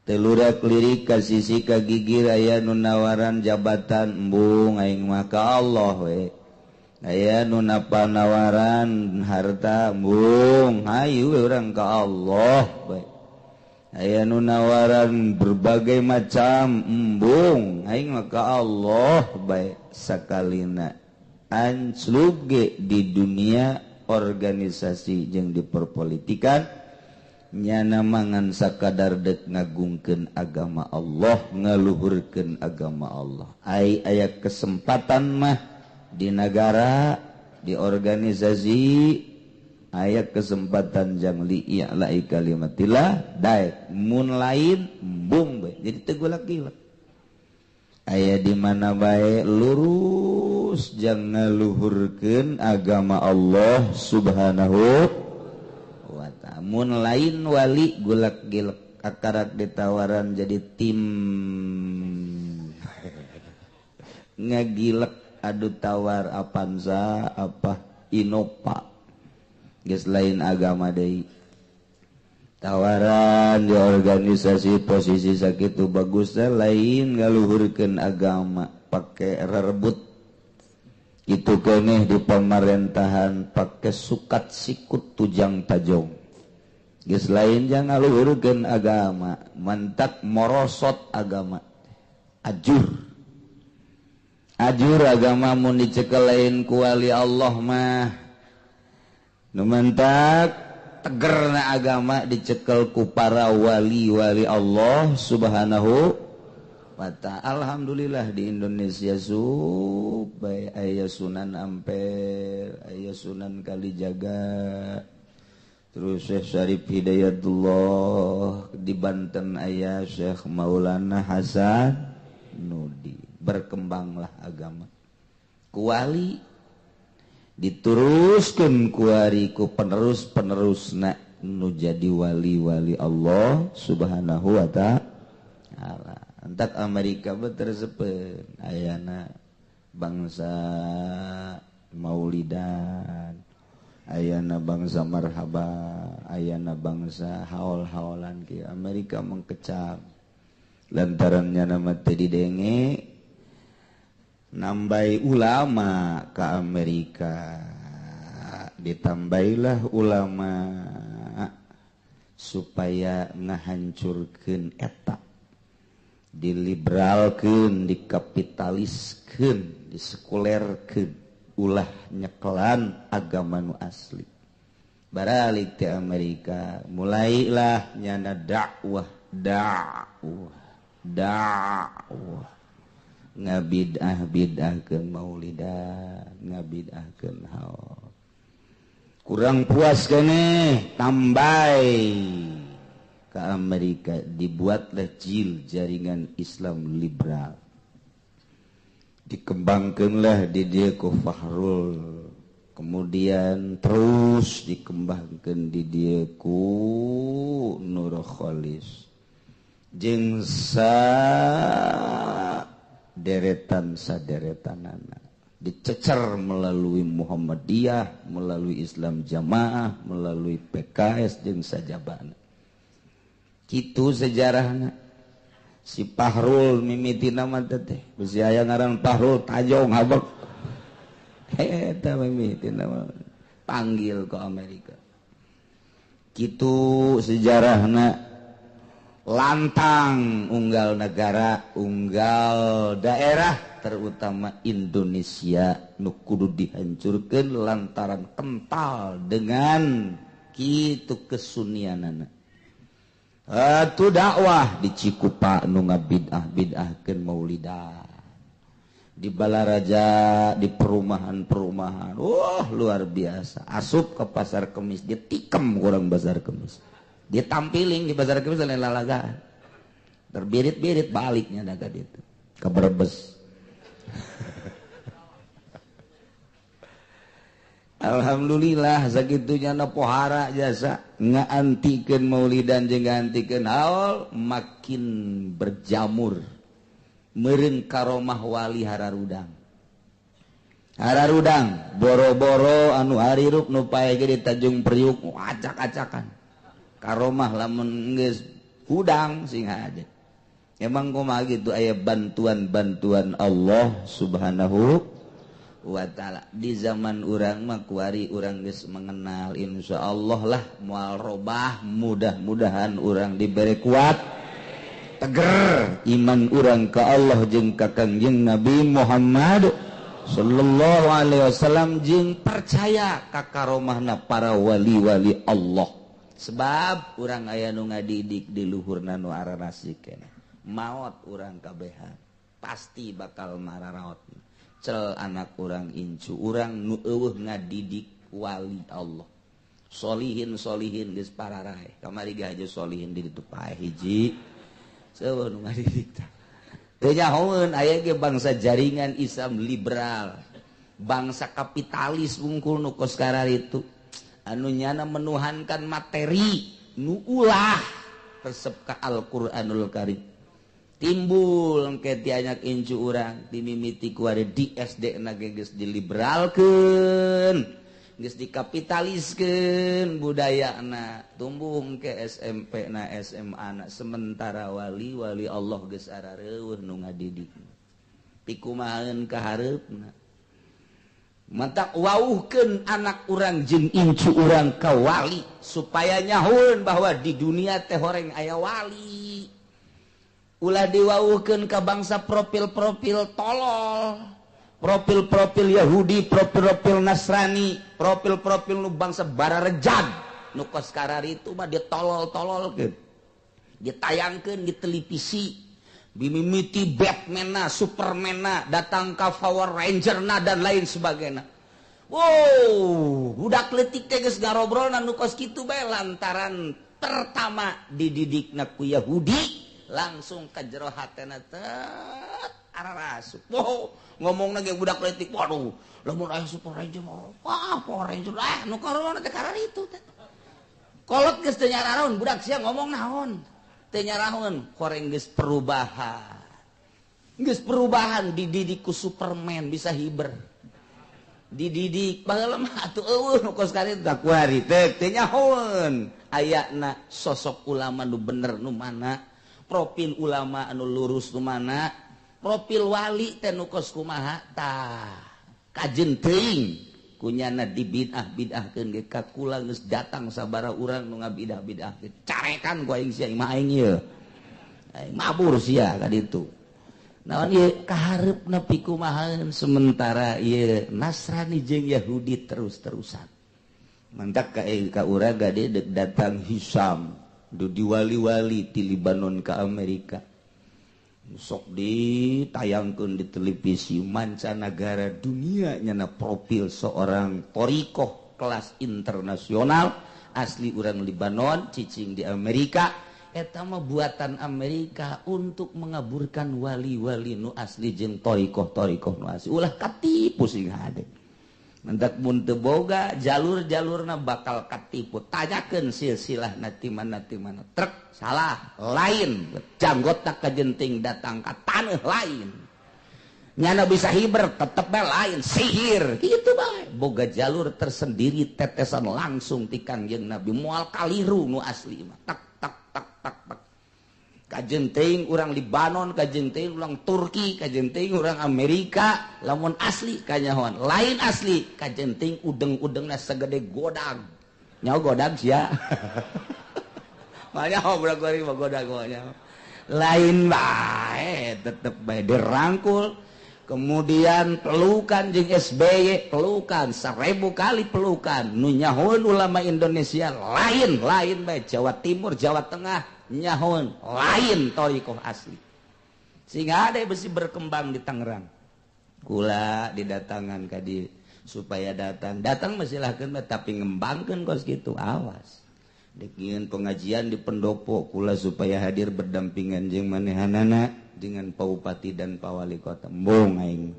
Speaker 2: telurak lirik ka sisi ka gigir aya nu nawaran jabatan embung aing mah ka Allah we aya nu napanawaran harta embung hayu we urang ka Allah we aya nu nawaran berbagai macam embung aing mah ka Allah bae sakalina anclug ge di dunia organisasi jeung di perpolitikan nyana mangan sakadar dek ngagungkeun agama Allah ngaluhurkeun agama Allah ai aya kesempatan mah di negara di organisasi aya kesempatan jang li i'la'i kalimatillah daek mun lain embung bae jadi teu gulak-gilek aya di mana bae lurus jang ngaluhurkeun agama Allah Subhanahu wa ta'ala. Mun lain wali gulak gilek akarak ditawaran jadi tim ngagilek adu tawar Avanza apa Innova geus lain agama deui. Tawaran di organisasi posisi sakitu bagusnya lain ngaluhurkeun agama pake rerebut itu keneh di pemerintahan pake sukat sikut tujang tajong geus lain jangan ngaluhurkeun agama mantak morosot agama ajur ajur agama mun dicekel lain ku wali Allah mah nu mantak tegerna agama dicekel ku para wali-wali Allah Subhanahu wa ta'ala. Alhamdulillah di Indonesia supaya aya Sunan Ampel, aya Sunan Kalijaga, terus Syekh Syarif Hidayatullah di Banten aya Syekh Maulana Hasan Nudi. Berkembanglah agama ku wali diteruskan kuari ku penerus-penerusna nu jadi wali-wali Allah Subhanahu wa ta'ala. Entak Amerika betersepen ayana bangsa maulidan, ayana bangsa marhaba, ayana bangsa haol-haolan ki Amerika mengkecam lantarannya nama teh didenge nambai ulama ke Amerika, ditambailah ulama supaya ngahancurkeun eta. Diliberalkeun, dikapitaliskeun, disekulerkeun, ulah nyekelan agama nu asli. Baralik ti Amerika, mulailah nyana dakwah, dakwah, dakwah. Ngabid'ah-bid'ahkeun maulidan, ngabid'ahkeun haul. Kurang puas keneh, tambai ke Amerika dibuatlah JIL, Jaringan Islam Liberal. Dikembangkanlah di dia ku Fahrul, kemudian terus dikembangkan di dia ku Nur Kholis, jeung saderetan saderetanana dicecer melalui Muhammadiyah, melalui Islam Jamaah, melalui PKS jeung sajabana. Kitu sejarahna. Si Fahrul mimiti nama teh, bisi aya ngaran Fahrul Tajong habek. Eta mimiti nama panggil ke Amerika. Kitu sejarahna. Lantang unggal negara, unggal daerah, terutama Indonesia nu kudu dihancurkeun lantaran kental dengan kitu kesunianana. Atuh dakwah di Cikupa nu ngabid'ah-bid'ahkeun maulidan. Di Balaraja, di perumahan-perumahan. Wah, luar biasa. Asup ke pasar Kemis, dia tikem kurang pasar Kemis. Dia tampiling di pasar Kemis lain lalagaan. Terbirit-birit baliknya daga itu. Ke Brebes. Alhamdulillah sagitunya na pohara jasa ngaantikeun maulidan jeung ngaantikeun haul makin berjamur. Meureun karomah wali hararudang. Hararudang boro-boro anu harirup nu pae ge di Tanjung Priuk acak-acakan. Karomah lamun geus hudang sing aja. Emang kumaha gitu aya bantuan-bantuan Allah Subhanahu wa ta'ala. Di zaman urang mah kuari urang geus mengenal, insyaallah lah moal robah, mudah-mudahan urang diberi kuat, teger iman urang ka Allah jeung ka Kangjeng Nabi Muhammad sallallahu alaihi wasallam jeung percaya ka karomahna para wali-wali Allah. Sebab urang aya nu ngadidik di luhurna nu ararasik keneh. Maot urang kabehan pasti bakal mararaot. Cel anak urang incu urang nu eueuh ngadidik wali Allah. Solihin solihin geus pararae. Kamari ge haja solihin di ditu pae hiji. Seueuh nu ngadidik tah. Teu nyahoeun aya ge bangsa jaringan Islam liberal, bangsa kapitalis wungkul nu kos kararitu. Anu nyana menuhankan materi nu ulah resep ka Al-Qur'anul Karim. Timbul engke ti anak incu urang dimimiti ku ari di SD na ge geus diliberalkeun, geus dikapitaliskeun budayana, tumbuh engke SMP na SMA na, sementara wali-wali Allah geus arareueuh nu ngadidik. Pikumaheun ka hareupna. Mantak wauhkeun anak urang jeung incu urang ka wali supaya nyahoeun bahwa di dunia teh horeng aya wali. Ulah diwauhkeun ka bangsa profil-profil tolol, profil-profil Yahudi, profil-profil Nasrani, profil-profil nu bangsa bararejag nu kos kararitu mah ditolol-tololkeun, ditayangkeun di televisi, bimimiti Batman-na, Superman-na, datang ka Power Ranger-na dan lain sebagainya. Wow, budak leutik teh geus ngarobrolna nu kos kitu bae lantaran pertama dididikna ku Yahudi langsung ke jero hatena tet ararasup. Wow, ngomongna ge budak leutik, waduh, lamun aya Super Ranger, wah Power Ranger, ah nu karona teh kararitu teh. Kolot geus teu nyaraon, budak sia ngomong naon? Teu nyaraon, koreng geus perubahan. Geus perubahan dididik ku Superman bisa hiber. Dididik baheula mah atuh eueuh nu kos karitu tah kuari teh teu nyahoeun ayana sosok ulama nu bener nu mana, profil ulama anu lurus nu mana, profil wali teh nu kos kumaha tah. Kajen teuing kunyana dibid'ah-bid'ahkeun ge ka kula geus datang sabaraha urang nu ngabidah-bid'ahkeun. Carekan ku aing sia imah aing ieu.
Speaker 1: Aing mabur sia ka ditu. Naon ieu kahareupna pikumahaeun sementara ieu Nasrani jeung Yahudi terus-terusan. Mantak ka urang gade dek datang Hisam du diwali-wali ti Libanon ka Amerika. Sok ditayangkeun di televisi mancanagara dunia nyana profil seorang thoriqoh kelas internasional asli urang Libanon cicing di Amerika. Eta mah buatan Amerika untuk mengaburkan wali-wali nu asli jeung thoriqoh-thoriqoh nu asli. Ulah katipu sing hade. Mendak mun teu boga jalur-jalurna bakal katipu. Tanyakeun silsilahna ti mana ti mana. Trek salah lain. Janggotna kajenting datang ka taneuh lain. Nyana bisa hiber tetep bae lain sihir. Kitu bae. Boga jalur tersendiri tetesan langsung ti Kangjeng Nabi moal kaliru nu asli mah. Tak tak tak tak tak. Kajenting urang Libanon, kajenting urang Turki, kajenting urang Amerika, lamun asli kanyahoan, lain asli kajenting udeng-udengna segede godag. Nyaho godag sia. Mah nyaho budak goreng mah godag mah nyaho. Lain bae tetep bae dirangkul. Kemudian pelukan jeung SBY, pelukan 1000 kali pelukan. Nu nyahoeun ulama Indonesia lain, lain bae Jawa Timur, Jawa Tengah nyahoeun lain thoriqoh asli. Sehingga ada besi berkembang di Tangerang. Kula didatangan ka di supaya datang. Datang mah silahkeun bae tapi ngembangkeun kos kitu awas. Dek nyieun pengajian di pendopo kula supaya hadir berdampingan jeung manehanana dengan Pak Bupati dan Pak Wali Kota. Embung aing.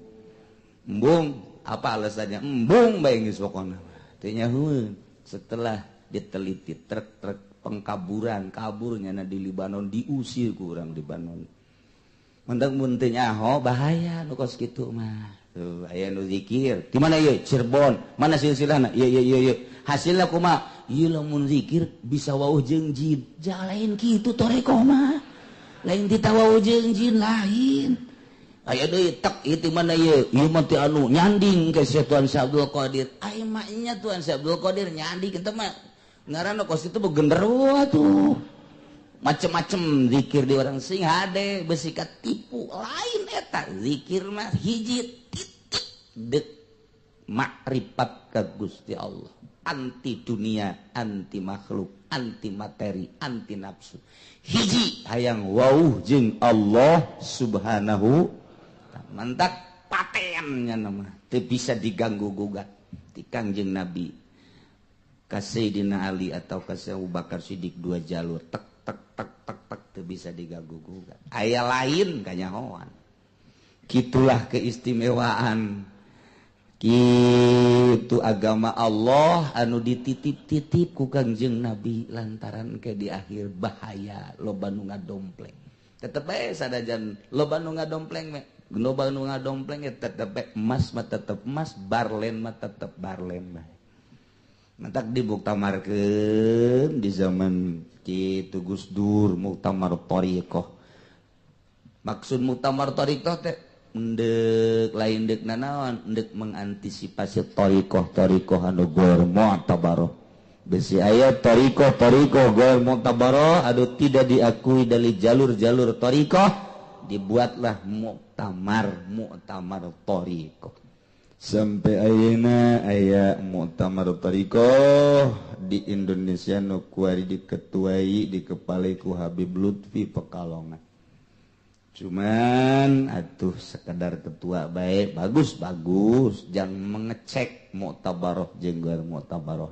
Speaker 1: Embung, apa alasannya? Embung bae geus pokona. Teu nyahoeun. Setelah diteliti truk-truk pengkaburan, kaburnya na di Libanon diusir ku urang Libanon. Mendak mun teu nyaho bahaya nu kos kitu mah. Tuh aya nu zikir. Di mana ieu? Cirebon. Mana silsilahna? Ieu ieu ieu ieu. Hasilna kumaha? Ieu lamun zikir bisa wauh jeung jin. Lain kitu thoriqoh mah. Lain ditawau jeung jin lain. Aya deui tek ieu ti mana ieu? Ieu mah ti anu nyanding ka Syekh Tuan Syekh Abdul Qadir. Ai mah nya Tuan Syekh Abdul Qadir nyanding kitu mah. Ngaranna kos itu genderuwo tuh. Macem-macem zikir di orang sing hade besi katipu lain eta zikir mah hiji titik dek makrifat ka Gusti Allah. Anti dunia, anti makhluk, anti materi, anti nafsu. Hiji hayang wauh jeung Allah Subhanahu mantak patennya nama teu bisa diganggu gugat ti Kangjeng Nabi ka Sayyidina Ali atau ka Abu Bakar Siddiq dua jalur tek tek tek tek tek teu bisa diganggu gugat. Aya lain kanyahoan. Kitulah keistimewaan kitu agama Allah anu dititip-titip ku Kangjeng Nabi lantaran ke di akhir bahaya loba nu ngadompleng. Tetep bae sadajan loba nu ngadompleng me, loba nu ngadompleng tetep bae emas mah tetep emas, barlen mah tetep barlen bae. Mantak dibuktamarkeun di zaman kitu Gus Dur muktamar thoriqoh. Maksud muktamar thoriqoh teh endek lain dek nanaon, endek mengantisipasi thoriqoh-thoriqoh anu goer mu'tabaroh. Besi aya thoriqoh-thoriqoh goer mu'tabaroh anu tidak diakui dari jalur-jalur thoriqoh, dibuatlah muktamar thoriqoh.
Speaker 2: Sampai ayeuna aya muktamar thoriqoh di Indonesia nu kuari diketuai dikepalai ku Habib Lutfi Pekalongan. Cuman atuh sekedar ketua baik bagus-bagus jangan mengecek muktabaroh jeung goer muktabaroh.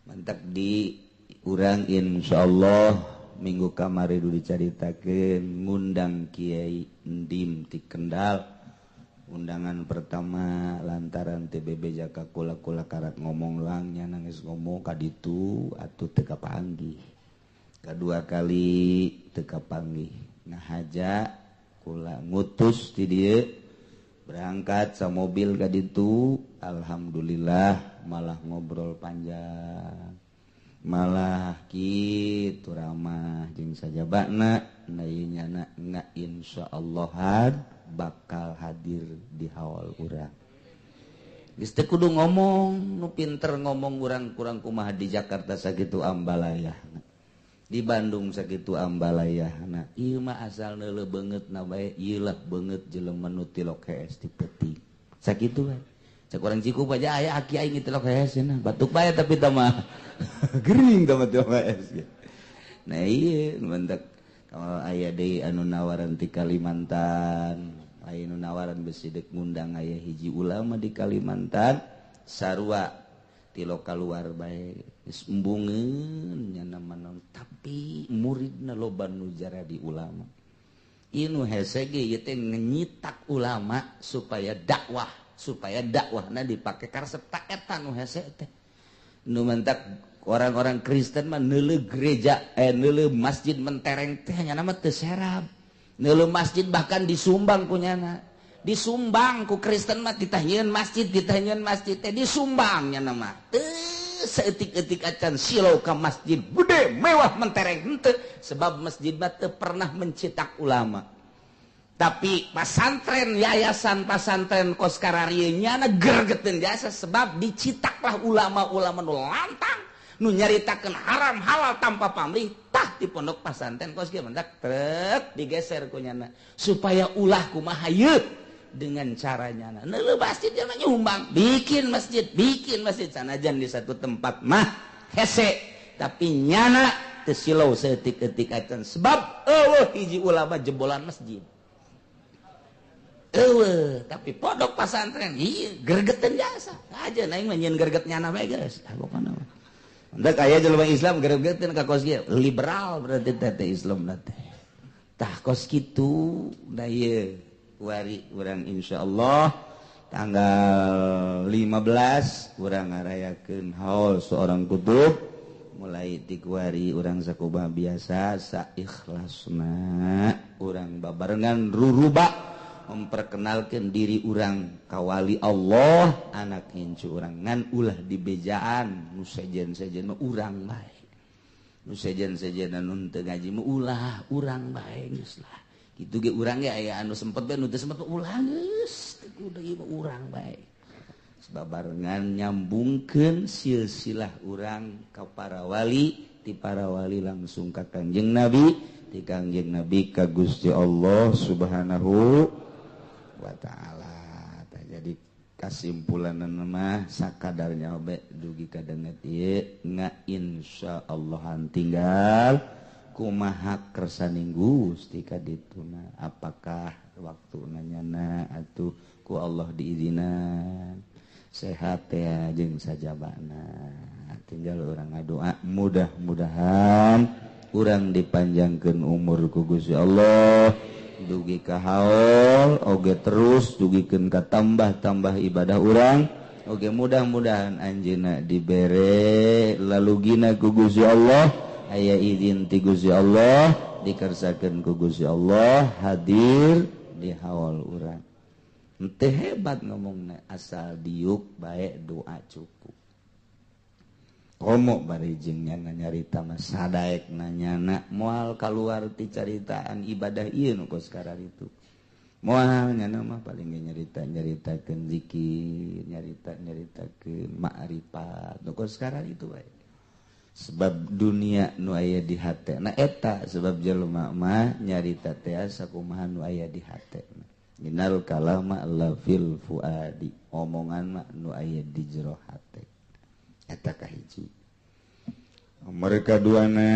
Speaker 2: Mantak di urang insyaallah minggu kamari dulu dicaritakeun ngundang Kiai Ndim ti Kendal. Undangan pertama lantaran TBB jaka kula-kula karak ngomong lang nya nangis ngomong ka ditu atuh teu kapanggih. Kedua kali teu kapanggih ngahaja kula ngutus ti dieu berangkat sa mobil ka ditu, alhamdulillah malah ngobrol panjang malah kitu ramah jeung sajabana nyana nga insyaallah bakal hadir di haul urang. Geus teu kudu ngomong nu pinter ngomong urang kurang kumaha di Jakarta sakitu ambalaya.
Speaker 1: Di Bandung sakitu ambalayahna ieu mah asal neuleuh beungeutna bae ieu lah beungeut jelema nu tilok hees ti peuting sakitu bae. Cek urang Cikup aja aya aki aing tilok hees cenah batuk bae tapi tah mah gering tah mah tilok hees. Nah ieu mentak kalau aya deui anu nawaran ti Kalimantan, aya nu nawaran besi deuk ngundang aya hiji ulama di Kalimantan sarua tilok kaluar bae geus embungeun nya naon tapi muridna loba nu jaradi ulama. Ieu nu hese ge ieu teh ngenyitak ulama supaya dakwahna dipake karesep ta eta nu hese teh. Nu mentak orang-orang Kristen mah neuleuh gereja neuleuh masjid mentereng teh nya mah teu serab. Neuleuh masjid bahkan disumbang ku nyana. Disumbang ku Kristen mah ditahieun masjid teh disumbang nya mah. Teu saeutik-eutik acan silau ka masjid gede mewah mentereng henteu sebab masjid mah teu pernah mencetak ulama. Tapi pasantren yayasan pasantren kos kararieu nyana gergeteun jasa sebab dicitaklah ulama-ulama nu lantang nu nyaritakeun haram halal tanpa pamrih tah di pondok pasantren kos kieu mendak trek digeser ku nyana supaya ulah kumaha ieu dengan caranya. Neuleuh masjid mah nyumbang, bikin masjid sanajan di satu tempat mah hese tapi nyana teu silau saeutik-eutik acan sebab eueuh hiji ulama jebolan masjid. Eueuh tapi pondok pasantren ieu gergeteun jasa. Aja aing mah nyieun gerget nyana bae geus. Ah pokona mah. Hendak aya jelema Islam gergeteun ka kos kieu liberal berarti teh Islam teh. Tah kos kitu da ieu wari urang insyaallah tanggal 15 urang ngarayakeun haul seorang kutub mulai ti kuari urang sakumaha biasa saikhlasna urang babarengan ruruba memperkenalkan diri urang ka wali Allah anak incu urang ngan ulah dibejaan nu sejen-sejen mah urang bae nu sejen-sejen anu teu ngaji mah ulah urang bae geus lah kitu ge urang ge aya anu sempet bae nu teu sempet ulah geus teu kudu ieu mah urang bae sababarengan nyambungkeun silsilah urang ka para wali ti para wali langsung ka Kangjeng Nabi ti Kangjeng Nabi ka Gusti Allah Subhanahu wa ta'ala. Jadi kasimpulanna mah sakadarnya bae dugi ka danget ieu nga insyaallahan tinggal kumaha kersaning Gusti ka dituna apakah waktuna nyana atuh ku Allah diizinan sehat ya jeung sajabana tinggal urang ngadoa mudah-mudahan urang dipanjangkeun umur ku Gusti Allah dugi ka haul oge terus dugikeun ka tambah-tambah ibadah urang oge mudah-mudahan anjeunna dibere lalugina ku Gusti Allah aya izin ti Gusti Allah dikersakeun ku Gusti Allah hadir di haul urang. Henteu hebat ngomongna asal diuk bae doa cukup. Komo bari jeung nyana nyarita mah sadaek nanyana moal kaluar ti caritaan ibadah ieu nu kos kararitu. Moal nyana mah paling ge nyarita-nyaritakeun zikir, nyarita-nyaritakeun ma'rifat nu kos kararitu bae. Sebab dunia nu aya di hatena eta sebab jelema mah nyarita teh sakumaha nu aya di hatena. Innal kalama la fil fuadi, omongan mah nu aya di jero hate. Eta kahiji. Mereka duana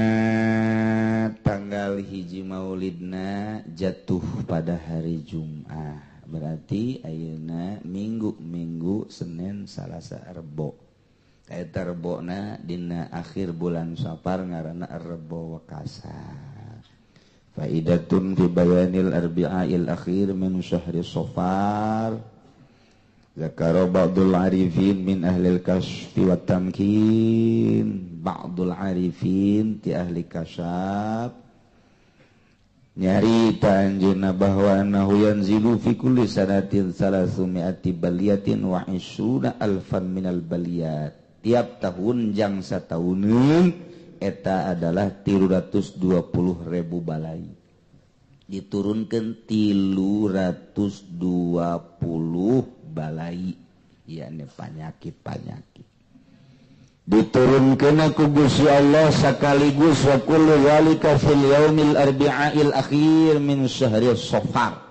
Speaker 1: tanggal hiji Maulidna jatuh pada hari Jumat. Berarti ayeuna minggu Senin Salasa Rebo. Eta rebona dina akhir bulan Safar ngaranna Rebo Wekasa. Faidatun fi bayanil arbi'il akhir min syahri Safar. Zakara ba'dul arifin min ahlil kasyfi wat tamkin. Ba'dul arifin ti ahli kasyaf nyarita anjeunna bahwa annahu yanzilu fi kulli sanatin 300 baliyatin wa 20 alfan minal baliyat. Tiap tahun jang satauneun eta adalah 320.000 balai. Diturunkan 320 balai, yakni penyakit-penyakit.
Speaker 2: Diturunkeun ku Gusti Allah sekaligus wa kullu zalika fil yaumil arbi'il akhir min syahri Safar.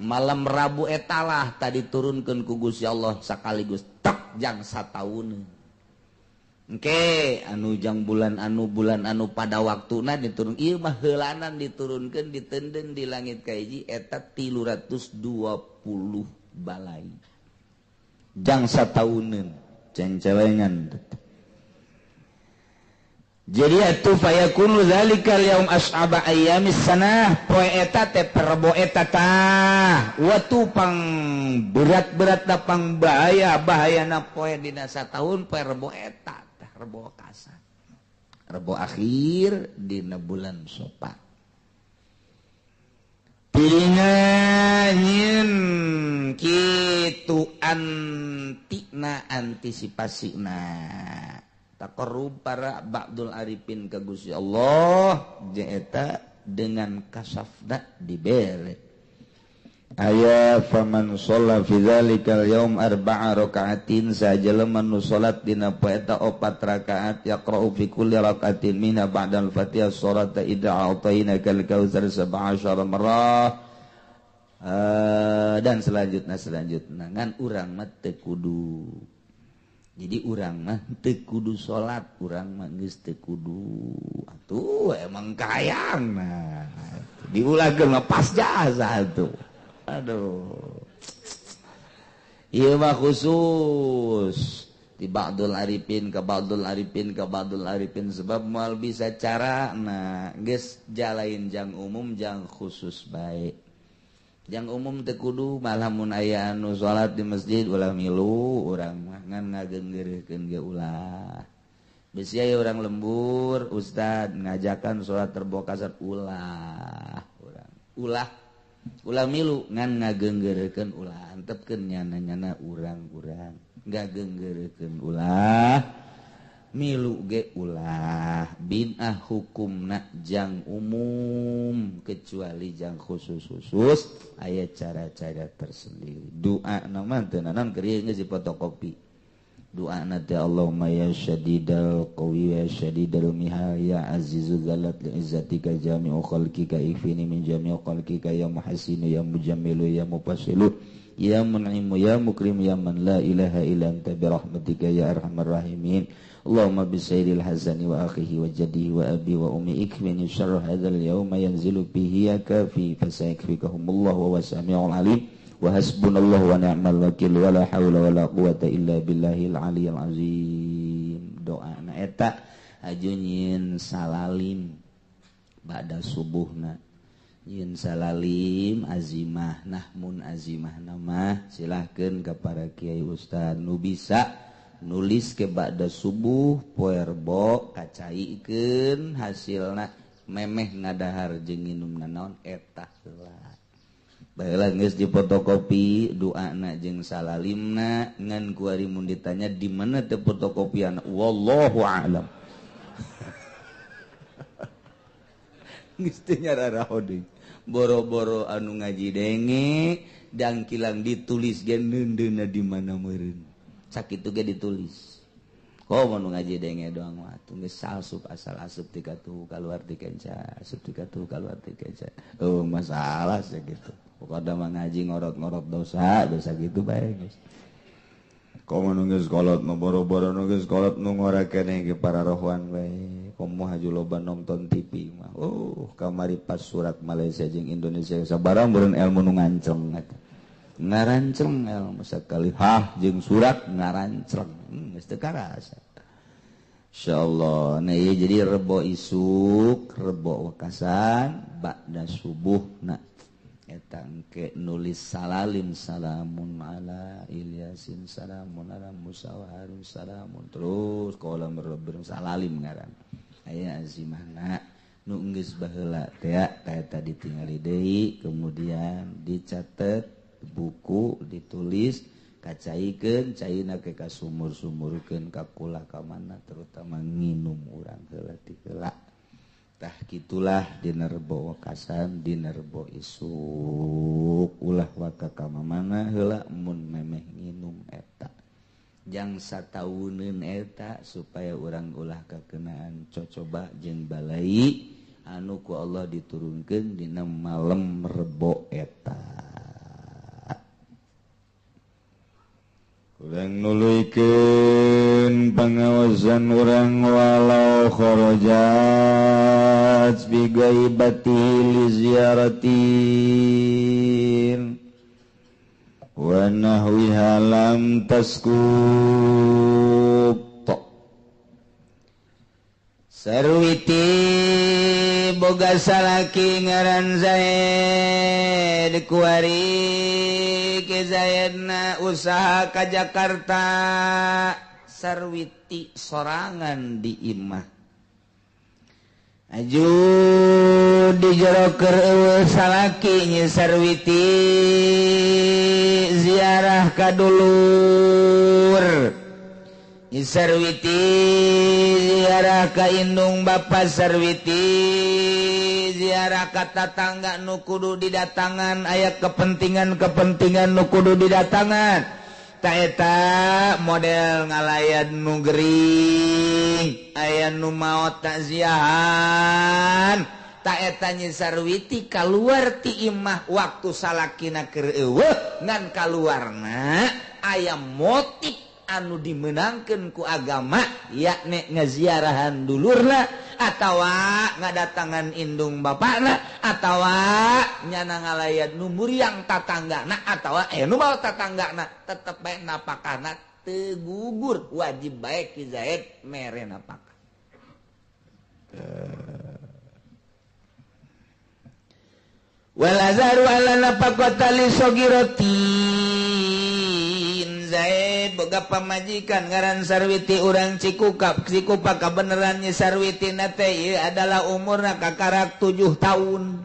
Speaker 2: Malam Rabu etalah tadi turunkeun ku Gusti Allah sekaligus tak jang sataun. Engke anu jang bulan anu pada waktuna diturun ieu mah heulanan diturunkeun ditenden di langit kahiji eta 320 balai. Jang satauneun cengcelengan. Jadi atuh fayakunu dzalikal yaum as'aba ayyamis sanah poe eta teh perbo eta tah watu pang berat-berat da pang bahaya bahayana poe dina sataun poe rebo eta tah rebo kasar rebo akhir dina bulan Safar pilihan nyin kitu antina antisipasina taqarrub para ba'dul arifin ka Gusti Allah eta dengan kasafna dibere aya faman shalla fi dzalikal yaum arba'a raka'atin sajelema nu salat dina poe eta 4 rakaat yaqra'u fi kulli raka'atin minha ba'dal fatihah surata idza a'tainakal kautsar 17 marrah dan selanjutnya ngan urang mah teu kudu. Jadi urang mah teu kudu salat, urang mah geus teu kudu. Atuh emang kayang nah. Diulahkeun mah pas jasa atuh. Aduh. Ieu mah khusus di ba'dul arifin ka ba'dul arifin ka ba'dul arifin sebab moal bisa cara nah geus jalain jang umum jang khusus bae. Jang umum teu kudu malah mun aya anu salat di masjid ulah milu urang mah ngan ngagenggeurekeun ge ulah. Bisi aya urang lembur ustad ngajakan salat Rebo Kasar ulah urang. Ulah ulah milu ngan ngagenggeurekeun ulah antepkeun nyana-nyana urang-urang ngagenggeurekeun ulah milu ge ulah binah hukumna jang umum kecuali jang khusus-khusus aya cara-cara tersendiri doa nama teu naon keur ieu geus difotokopi doa na teh Allahumma ya syadidal qawi ya syadidal mihal ya azizu zalat li izzatika jami'u khalqika ifini min jami'u khalqika ya muhassinu ya mujammilu ya mufassilu ya mun'imu ya mukrim ya man la ilaha illa anta bi rahmatika ya arhamar rahimin Allahumma bi sayyidil hazani wa akhihi wa jaddihi wa abi wa ummi ikfini syarra hadzal yauma yanzilu bihi ya kafi fasayakfikahumullahu wa samiul alim wa hasbunallahu wa ni'mal wakil wa la haula wa la quwata illa billahil aliyil azim. Doa na eta aju nyieun salalim ba'da subuhna nyieun salalim azimah nah mun azimah nama silahkeun ka para kiai ustad nu bisa nulis ke ba'da subuh poe Rebo kacaikeun hasilna memeh ngadahar jeung nginum nanaon eta heula baheula geus difotokopi doana jeung salalimna ngan kuari mun ditanya di mana teh fotokopian wallahu a'lam geus teu nyararaho deui boro-boro anu ngaji denge dangkilang ditulis ge neundeunna di mana meureun sakitu ge ditulis komo nu ngaji denge doang mah atuh geus asup asal asup ti katuh kaluar ti kenca asup ti katuh kaluar ti kenca oh masalah sia gitu pokona mah ngaji ngorot-ngorot dosa dosa gitu bae geus komo nu geus kolot nu boro-boro nu geus kolot nu ngora keneh ge para rohwan bae komo haju loba nonton TV mah oh kamari pas surat Malaysia jeung Indonesia sabarang meureun ilmu nu nganceng eta ngaranceng ilmu sakali hah jeung surat ngaranceng geus teu karasa insyaallah. Nah ieu jadi rebo isuk rebo wekasan ba'da subuhna eta engke nulis salalim salamun ala Ilyasin salamun ala Musa wa Harun salamun terus qala rabbir salalim ngaran aya azimahna nu geus baheula teh eta ditingali deui kemudian dicatet buku ditulis kacaikeun caina ke kasumur-sumurkeun ka kula ka mana terutama nginum urang heula ti heula tah kitulah dina Rebo wekasan dina Rebo isuk ulah waka ka mamana heula mun memeh nginum eta. Jang satauneun eta supaya urang ulah kakenaan cocoba jeung balai anu ku Allah diturunkeun dina malam Rebo eta. Kurang nuluykeun pangawasan urang walau kharajat bi ghaibati li ziyaratin wa nahwiha lam taskut. Sarwiti boga salaki ngaran Zaid kuari ke Zaidna usaha ka Jakarta. Sarwiti sorangan di imah aju di jero keur eueuh salaki Nyi Sarwiti ziarah ka dulur. Nyi Sarwiti ziarah ka indung bapa Sarwiti ziarah ka tatangga nu kudu didatangan aya kepentingan-kepentingan nu kudu didatangan. Eta model ngalayan nu gering aya nu maot takziahan. Ta eta Nyi Sarwiti kaluar ti imah waktu salakina keur eueuh ngan kaluarna aya motif anu dimenangkeun ku agama yakni ngaziarahan dulurna atawa ngadatangan indung bapakna atawa nyana ngalayan nu muriang tatanggana atawa nu maot tatanggana tetep bae napakahna teu gugur wajib bae Ki Zaid mere napakah. Wal azharu ala nafaqata li sagiratin. Zaid boga pamajikan ngaran Sarwiti urang Cikukap Cikupa kabeneran Nyi Sarwiti na teh ieu adalah umurna kakarak 7 tahun.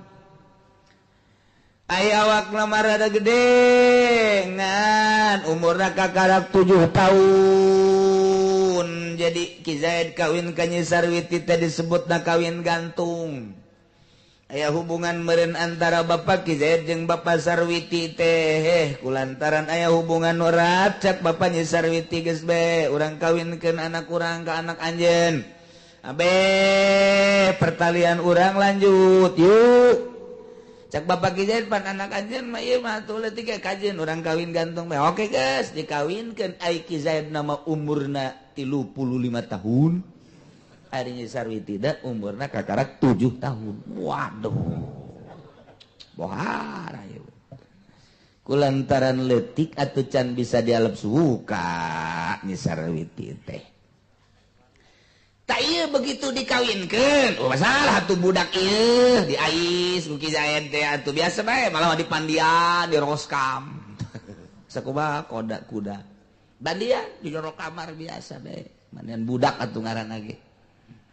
Speaker 2: Aya awakna mah rada gede ngan umurna kakarak 7 tahun. Jadi Ki Zaid kawin ka Nyi Sarwiti teh disebutna kawin gantung. Aya hubungan meureun antara Bapak Ki Zaid jeung Bapak Sarwiti teh kulantaran aya hubungan nu erat cak Bapak Nyi Sarwiti geus be urang kawinkeun anak urang ka anak anjeun. Abe pertalian urang lanjut yuk. Cak Bapak Ki Zaid pan anak anjeun mah ieu mah atuh leutik ge kajeun urang kawin gantung bae. Oke geus dikawinkeun ai Ki Zaid nama umurna 35 tahun. Ari Nyi Sarwiti da umurna kakarak 7 tahun. Waduh. Bohara ieu. Kulantaran leutik atuh can bisa dialep suka Nyi Sarwiti teh. Tak ieu begitu dikawinkeun, oh masalah atuh budak ieu diais ku Ki Zaid teh atuh biasa bae malah dipandian, diroskam. Sakumaha koda kuda. Bandian di jero kamar biasa bae. Mandian budak atuh ngaranna ge.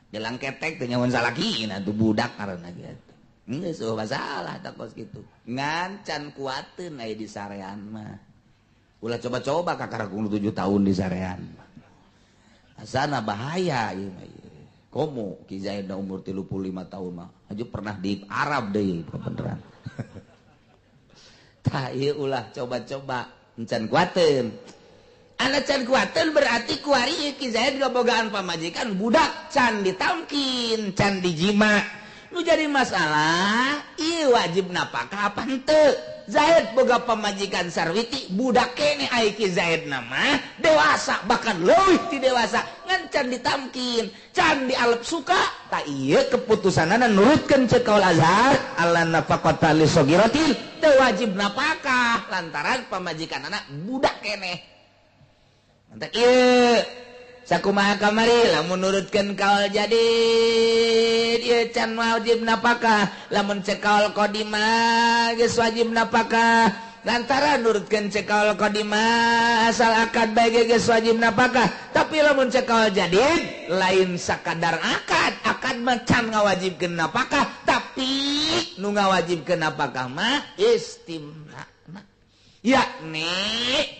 Speaker 2: Jelang ketek teh nyawan salaki atuh budak ngaranna ge atuh. Geus eueuh masalah tah kos kitu. Ngan can kuateun aya di sarean mah. Ulah coba-coba kakarak 7 tahun di sarean mah. Asana bahaya ieu mah ieu. Komo Ki Zaid umur 35 tahun mah. Aju pernah di Arab deui beneran. Tah ieu ulah coba-coba encan kuateun. Anak can kuateun berarti kuari Ki Zaid gabogaan pamajikan budak can ditamkin, can dijima. Nu jadi masalah ieu wajib napakah apa henteu? Zaid boga pamajikan Sarwiti budak kene ai Ki Zaid nama dewasa bahkan leuwih ti dewasa ngan can ditamkin, can dialep suka. Ta ieu keputusanana nurutkeun ceuk kaul Azhar alla nafaqata li sagiratin teu wajib napakah lantaran pamajikanana budak keneh. Mantap ieu sakumaha kamari lamun nurutkeun kaul jadid ieu can wajib napakah, lamun cek kaul qadimah geus wajib napakah lantaran nurutkeun cek kaul qadimah asal akad bae geus wajib napakah. Tapi lamun cek kaul jadid lain sakadar akad, akad mah can ngawajibkeun napakah, tapi nu ngawajibkeun napakah mah istimna yakni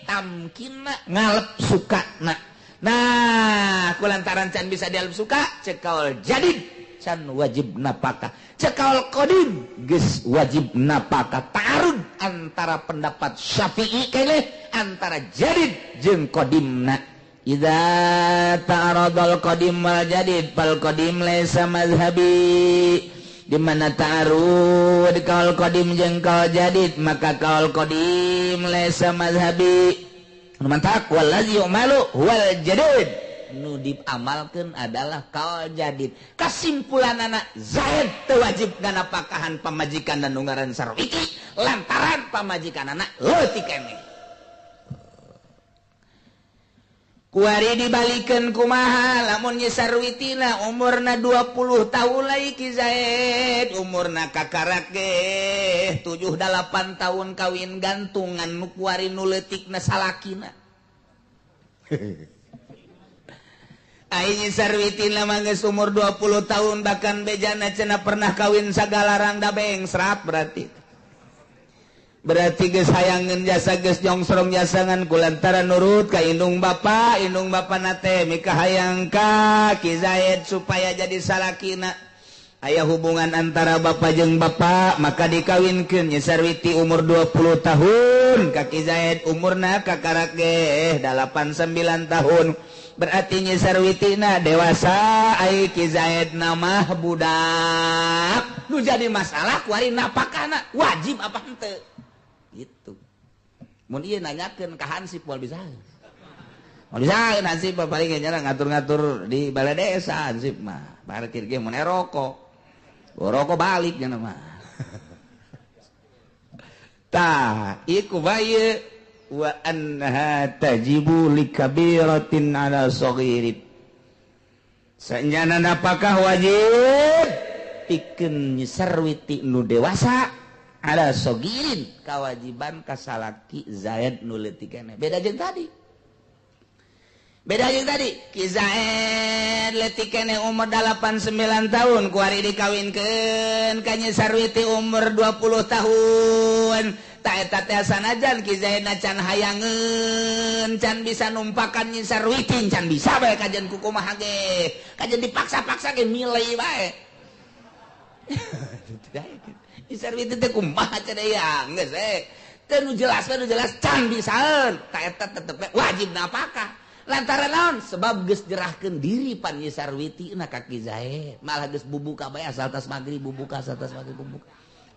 Speaker 2: tamkinna ngalep sukana. Nah, kulantaran can bisa dialep suka, cek kaul jadid can wajib napakah, cek kaul qadim geus wajib napakah. Ta'arud antara pendapat Syafi'i keneh antara jadid jeung qadimna.
Speaker 1: Idza ta'aradal qadim wal jadid fal qadim laisa mazhabi. Di mana ta'arud kaul qadim jeung kaul jadid maka kaul qadim laisa mazhabi. Mantak wallazi yu'malu wal jadid. Nu diamalkeun adalah kaul jadid. Kasimpulanana Zaid teu wajib nganapakahan pamajikan dan nu ngaran Sarwiti lantaran pamajikanana leutik keneh. Kuari dibalikeun kumaha lamun Nyi Sarwitina umurna 20 tahun lagi Ki Zaid umurna kakarak ge 7-8 tahun kawin gantungan nu kuari nu leutikna salakina. Ai Nyi Sarwitina mah geus umur 20 tahun bahkan bejana cenah pernah kawin sagalarang da bengsrat berarti. Berarti geus hayangeun jasa geus nyongsrong jasangan kulantaran nurut ka indung bapa na teh mikahayang ka Ki Zaid supaya jadi salakina. Aya hubungan antara bapa jeung bapa maka dikawinkeun Nyi Sarwiti umur 20 tahun ka Ki Zaid umurna kakarak ge 8-9 tahun. Berarti Nyi Sarwitina dewasa ai Ki Zaid na mah budak. Nu jadi masalah kuari napakana wajib apa henteu? Gitu. Mun ieu nanyakeun ka hansip moal bisa. Moal bisa hansip paling nya ngatur-ngatur di balai desa hansip mah. Parkir ge mun rokok. Rokok balik nya mah. Tah, ieu bae wa anha tajibu likabiratin ala saghirin. Sanjana napakah wajib pikeun Nyi Sarwiti nu dewasa ala sogirin kewajiban kasalaki Zaid nu leutik keneh. Beda jeung tadi. Beda jeung tadi. Ki Zaid leutik keneh umur 8-9 tahun kuari dikawinkeun ka Nyi Sarwiti umur 20 tahun. Ta eta teh sanajan Ki Zaid can hayangeun can bisa numpakan Nyi Sarwiti can bisa bae kajen ku kumaha ge. Kajen dipaksa-paksa ge milih bae. Nyi Sarwiti teh kumaha cenah ya geus we teu nu jelas we nu jelas can bisaeun ta eta tetep wajib napakah lantaran naon sebab geus jerahkeun diri pan Nyi Sarwiti na ka Ki Zaid malah geus bubuka bae asal tas magrib bubuka asal tas magrib bubuka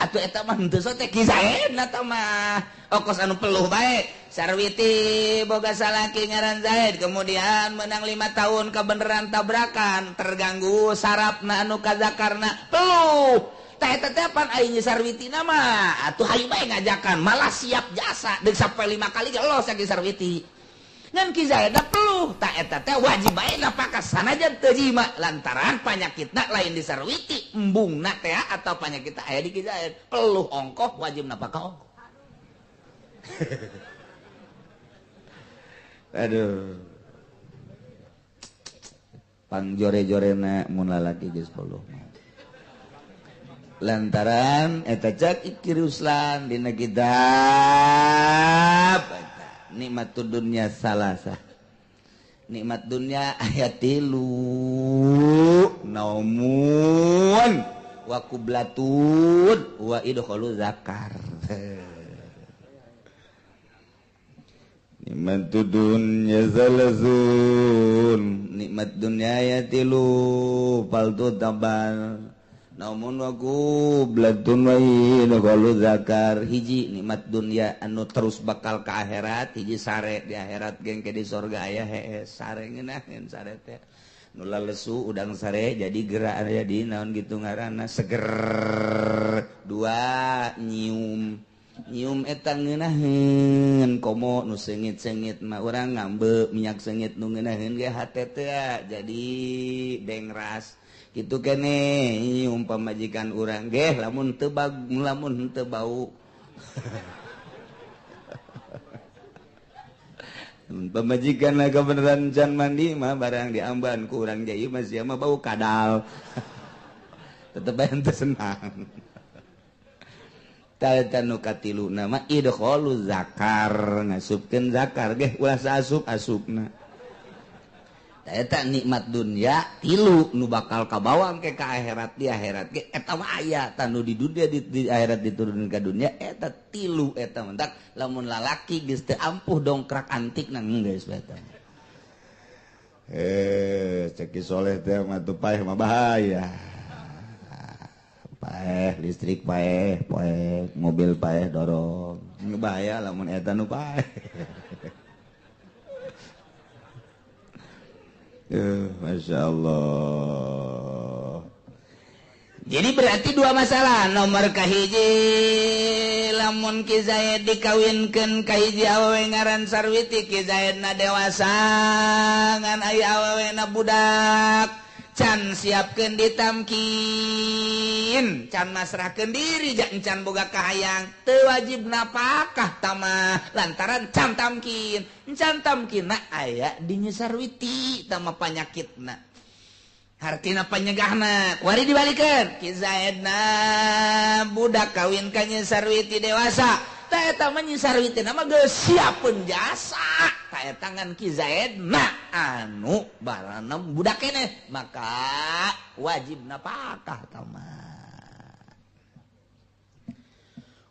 Speaker 1: atuh eta mah henteu teh Ki Zaid na tah mah okos anu peluh bae. Sarwiti boga salaki ngaran Zaid kemudian menang 5 tahun kebeneran tabrakan terganggu sarafna anu kazakarna peluh. Tah eta teh pan ai Nyi Sarwitina mah atuh hayu bae ngajakan malah siap jasa deuk sampai 5 kali ge los Ki Sarwiti. Ngan Ki Zaid peluh tah eta teh wajib bae napakah sanajan teu jima lantaran panyakitna lain di Sarwiti embungna teh atau panyakitna aya di Ki Zaid peluh ongkoh wajib napakah ongkoh. Aduh. Pangjore-jorena mun lalaki geus peluh. Lantaran eta cak Iki Ruslan dina kitab eta nikmat dunya salasa nikmat dunya ayat 3 naumun wa qublatun wa idkhalu zakar. Nikmat dunya salazun nikmat dunya ayat 3 faltu tabal namun waku blatun wa idkhalu zakar. Hiji nikmat dunya anu terus bakal ke akhirat, hiji sare di akhirat gengke di sorga aya hees sare ngeunaheun sare teh nu lalesu udang sare jadi gerak jadi naon gitu ngaranna seger. Dua nyium nyium eta ngeunaheun komo nu seungit-seungit mah urang ngambe minyak seungit nu ngeunaheun ge hate teh jadi bengras gitu kene nyium pamajikan urang geh lamun teu lamun teu bau. Pamajikan lah kebeneran can mandi mah barang diamban ku urang ge ieu mah sia mah bau kadal. Tetep bae teu senang. Tah nu katilu nama idkhalu zakar ngasupkeun zakar geh ulah saasup asupna. Eta nikmat dunia tilu nu bakal kabawa ke ka akhirat di akhirat ge eta mah aya tah nu di dunia di akhirat diturunkeun ka dunia eta tilu eta mentak lamun lalaki geus teu ampuh dongkrak antik nang geus eta.
Speaker 2: Cek Ki Soleh teh mah tuh paeh mah bahaya. Paeh listrik paeh, paeh mobil paeh dorong. Bahaya lamun eta nu paeh. Masya Allah.
Speaker 1: Jadi berarti dua masalah. Nomor kahiji lamun Ki Zaid dikawinkeun ka hiji awewe ngaran Sarwiti, Ki Zaidna dewasa ngan aya awewena budak, can siapkeun ditamkin, can masrahkeun diri, can boga kahayang, teu wajib napakah tamah lantaran can tamkin, can tamkinna aya di Nyi Sarwiti tama panyakitna. Hartina panyegahna kuari dibalikeun Ki Zaidna budak kawin ka Nyi Sarwiti dewasa, ta eta mah Nyi Sarwiti mah geus siapeun jasa, ta eta ngan Ki Zaidna anu barana budak keneh, maka wajib napakah tama.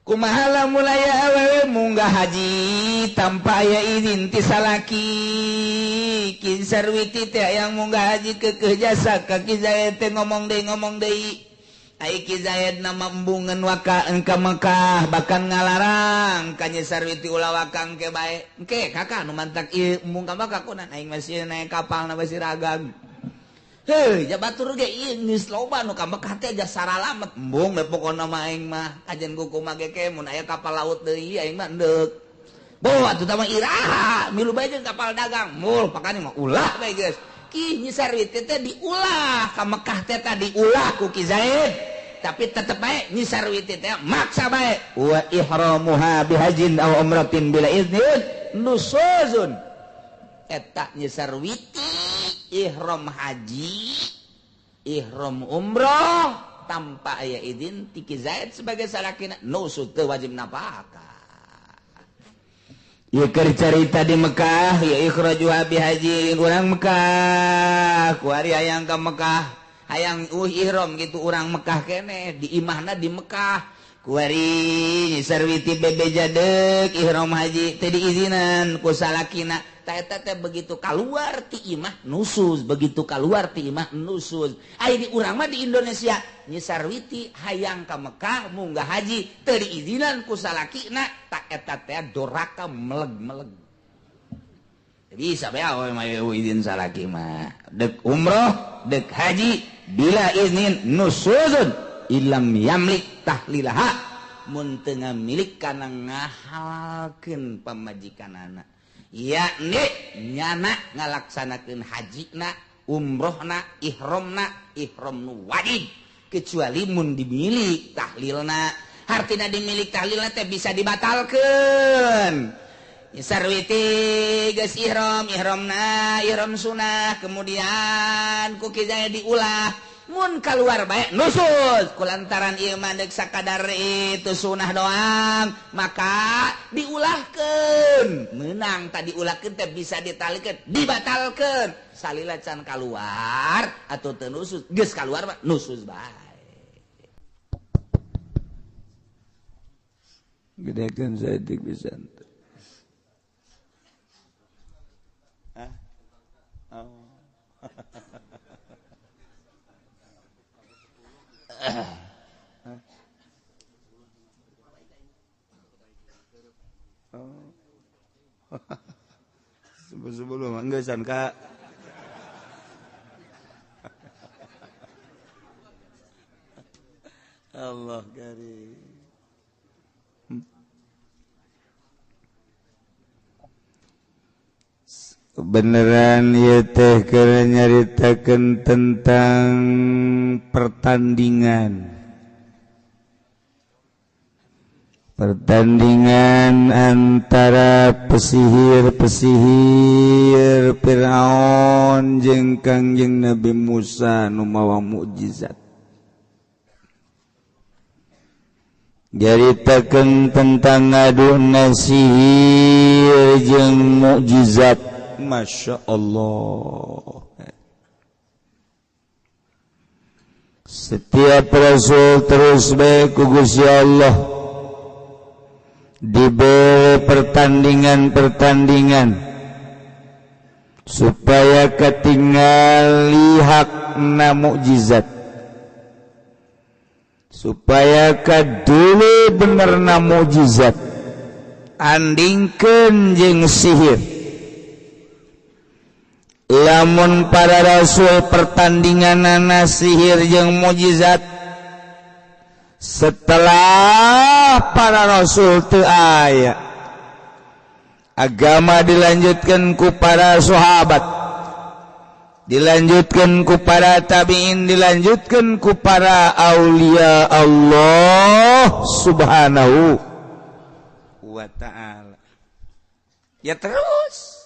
Speaker 1: Kumaha lamun aya awewe munggah haji tanpa aya izin ti salaki? Ki Sarwiti teh hayang munggah haji keukeuh jasa ka Ki Zaid teh ngomong deui. Ai Ki Zaid na embungeun waka ka Mekah bahkan ngalarang ka Nyi Sarwiti ulah waka engke bae. Engke kakak nu mantak ieu embung ka Mekah kunan aing masih naik kapal na masih ragang. Heuh, ja batur ge ieu geus loba nu ka Mekah teh jasa saralamet embung we pokona mah aing mah kajen kumaha ge ke mun aya kapal laut deui aing mah endeuk. Boh atuh tah mah iraha milu bae jeung kapal dagang mul pakane mah ulah bae geus. Ki Nyi Sarwiti teh diulah ka Mekah teh tah diulah ku Ki Zaid. Tapi tetep bae Nyi Sarwiti teh maksa bae wa ihramuha bihajin aw umratin bila iznin nusuzun. Eta Nyi Sarwiti ihram haji, ihram umroh tanpa aya izin ti Ki Zaid sebagai salakina nusuz teu wajib napakah. Ieu keur carita di Mekah, ya ikhrajuha bihaji urang Mekah, kuari hayang ka Mekah, hayang ihram gitu urang Mekah keneh di imahna di Mekah. Kuari Nyi Sarwiti bebeja deuk ihram haji teu diizinan ku salakina. Ta eta teh begitu kaluar ti imah nusuz, begitu kaluar ti imah nusuz. Ai di urang mah di Indonesia Nyi Sarwiti hayang ka Mekah munggah haji teu diizinan ku salakina, ta eta teh doraka meleg-meleg. Bisa bae awewe mah izin salaki mah. Deuk umroh, deuk haji bila iznin nusuzun ilam yamlik tahlilaha, mun teu ngamilik kana ngahalalkeun pamajikanana, yakni nyana ngalaksanakeun hajina, umrohna, ihramna, ihram nu wajib kecuali mun dimilik tahlilna. Hartina dimilik tahlilna teh bisa dibatalkeun. Sarwiti geus ihram, ihramna ihram sunah, kemudian ku Ki Zaid diulah. Mun keluar bae nusuz kulantaran ieu mah deuk sakadar itu sunah doang, maka diulahkeun. Meunang tadi diulahkeun teh bisa ditalikeun, dibatalkeun. Salila can kaluar atau teu nusuz, geus kaluar mah nusuz bae.
Speaker 2: Gedekeun saeutik pisan. Hah? Oh. Oh. Sebelum enggak Kak. Allah karim. Beneran ieu teh keur nyaritakeun tentang pertandingan. Pertandingan antara pesihir-pesihir Fir'aun jeung Kangjeng Nabi Musa nu mawa mukjizat. Nyaritakeun tentang ngadu sihir jeung mukjizat. Masya Allah. Setiap rasul terus bae ku Gusti Allah diberi pertandingan-pertandingan Supaya ketinggali hakna mukjizat, supaya kadulu benerna mukjizat andingkeun jeung sihir. Lamun para rasul pertandinganana sihir jeung mukjizat, setelah para rasul teu aya, agama dilanjutkan ku para sahabat, dilanjutkan ku para tabi'in, dilanjutkan ku para aulia Allah subhanahu wa ta'ala. Ya terus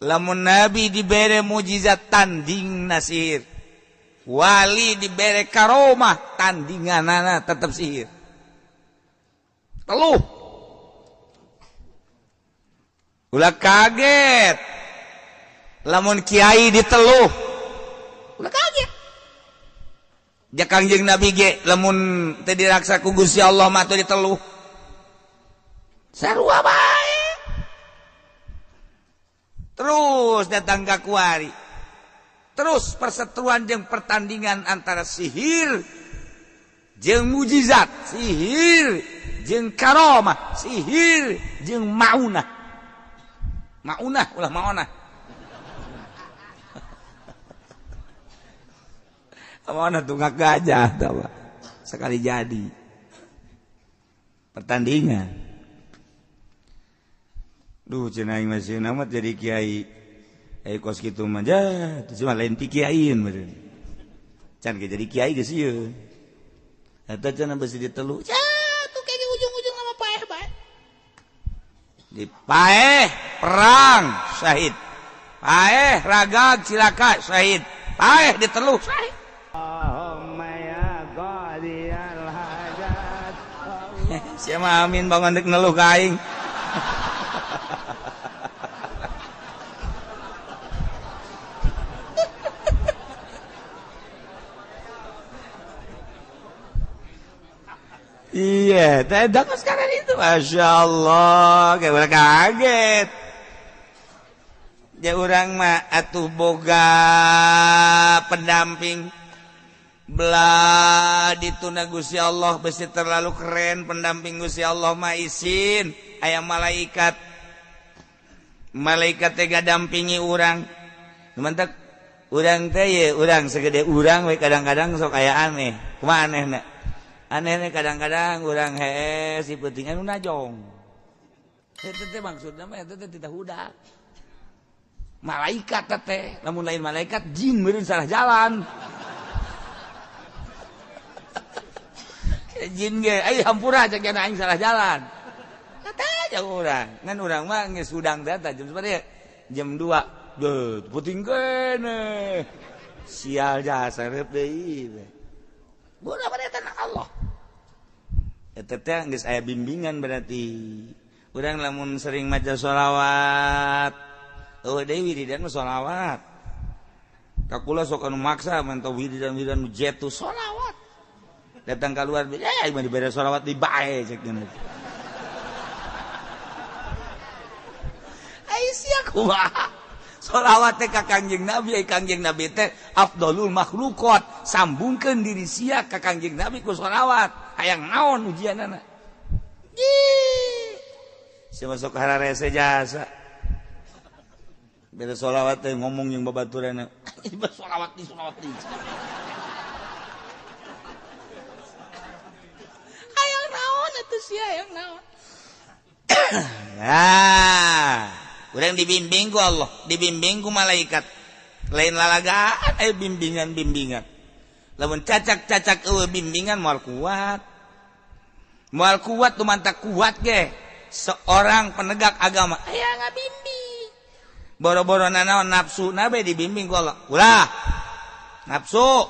Speaker 2: lamun nabi dibere mukjizat tanding nasir, wali dibere karomah tandinganana tetep sihir. Teluh ulah kaget lamun kiai diteluh, ulah kaget. Ja Kangjeng Nabi ge lamun teu diraksa ku Gusti Allah mah teu diteluh. Sarua bae. Terus datang ka kuari. Terus perseteruan jeung pertandingan antara sihir jeung mujizat, sihir jeung karomah, sihir jeung maunah. Maunah ulah maonah. Maonah tunggak gajah tawa. Sekali jadi pertandingan. Duh cenah aing masih amat jadi kiai. Kos kitu mah ja, cuma lain ti kiaiin meureun. Can ge jadi kiai geus ieu. Eta cenah besi ditelu.
Speaker 1: Ja, tuh kayaknya ujung-ujung sama paeh bae.
Speaker 2: Di paeh perang syahid. Paeh ragag cilaka syahid. Paeh diteluh syahid.
Speaker 1: Allahumma ya qadiyal hajat.
Speaker 2: Sia mah amin bangun deuk neluh ka aing. Iya, tidak sekarang itu, masya Allah, kayak orang kaget. Ya orang mah atuh boga pendamping, belah dituna Gusti Allah besi terlalu keren pendamping Gusti Allah mah isin, aya malaikat, malaikat teh dampingi urang. Mantak urang teh ye urang segede urang we kadang-kadang sok aya aneh, kumaha anehna? Aneh kadang-kadang urang hees si penting anu najong. Eta teh maksudna mah eta teh tidak hudak. Malaikat teh, lamun lain malaikat jin meureun salah jalan. Jin ge ai hampura cek aing salah jalan. Kata aja urang. Ngan urang mah geus hudang teh jam sabaraha? Jam 2. Deuh, penting keneh. Sial jasa reup deui. Bodoh pada tanah Allah. Eta teh geus aya bimbingan berarti. Urang lamun sering maca sholawat, eueuh deui wiridan mah sholawat. Ka kula sok anu maksa mantau wiridan-wiridan nu jetu sholawat. Datang keluar, eh mah dibere sholawat di bae cek cenah. Ai sia kumaha? Sholawat teh ka Kangjeng Nabi, ai Kangjeng Nabi teh afdalul makhluqat. Sambungkeun diri sia ka Kangjeng Nabi ku sholawat. Hayang naon ujianana? Ih. Sia masuk hararese jasa. Beda sholawat teh ngomong jeung babaturanna. Sholawat di sholawat di.
Speaker 1: Hayang naon atuh sia hayang naon?
Speaker 2: Nah, urang dibimbing ku Allah, dibimbing ku malaikat. Lain lalagaan aya bimbingan-bimbingan. Lamun cacak-cacak eueuh bimbingan moal kuat. Moal kuat tu mantak kuat ge. Seorang penegak agama aya ngabimbing. Boro-boro nanaon nafsu na bae dibimbing ku Allah. Ulah nafsu.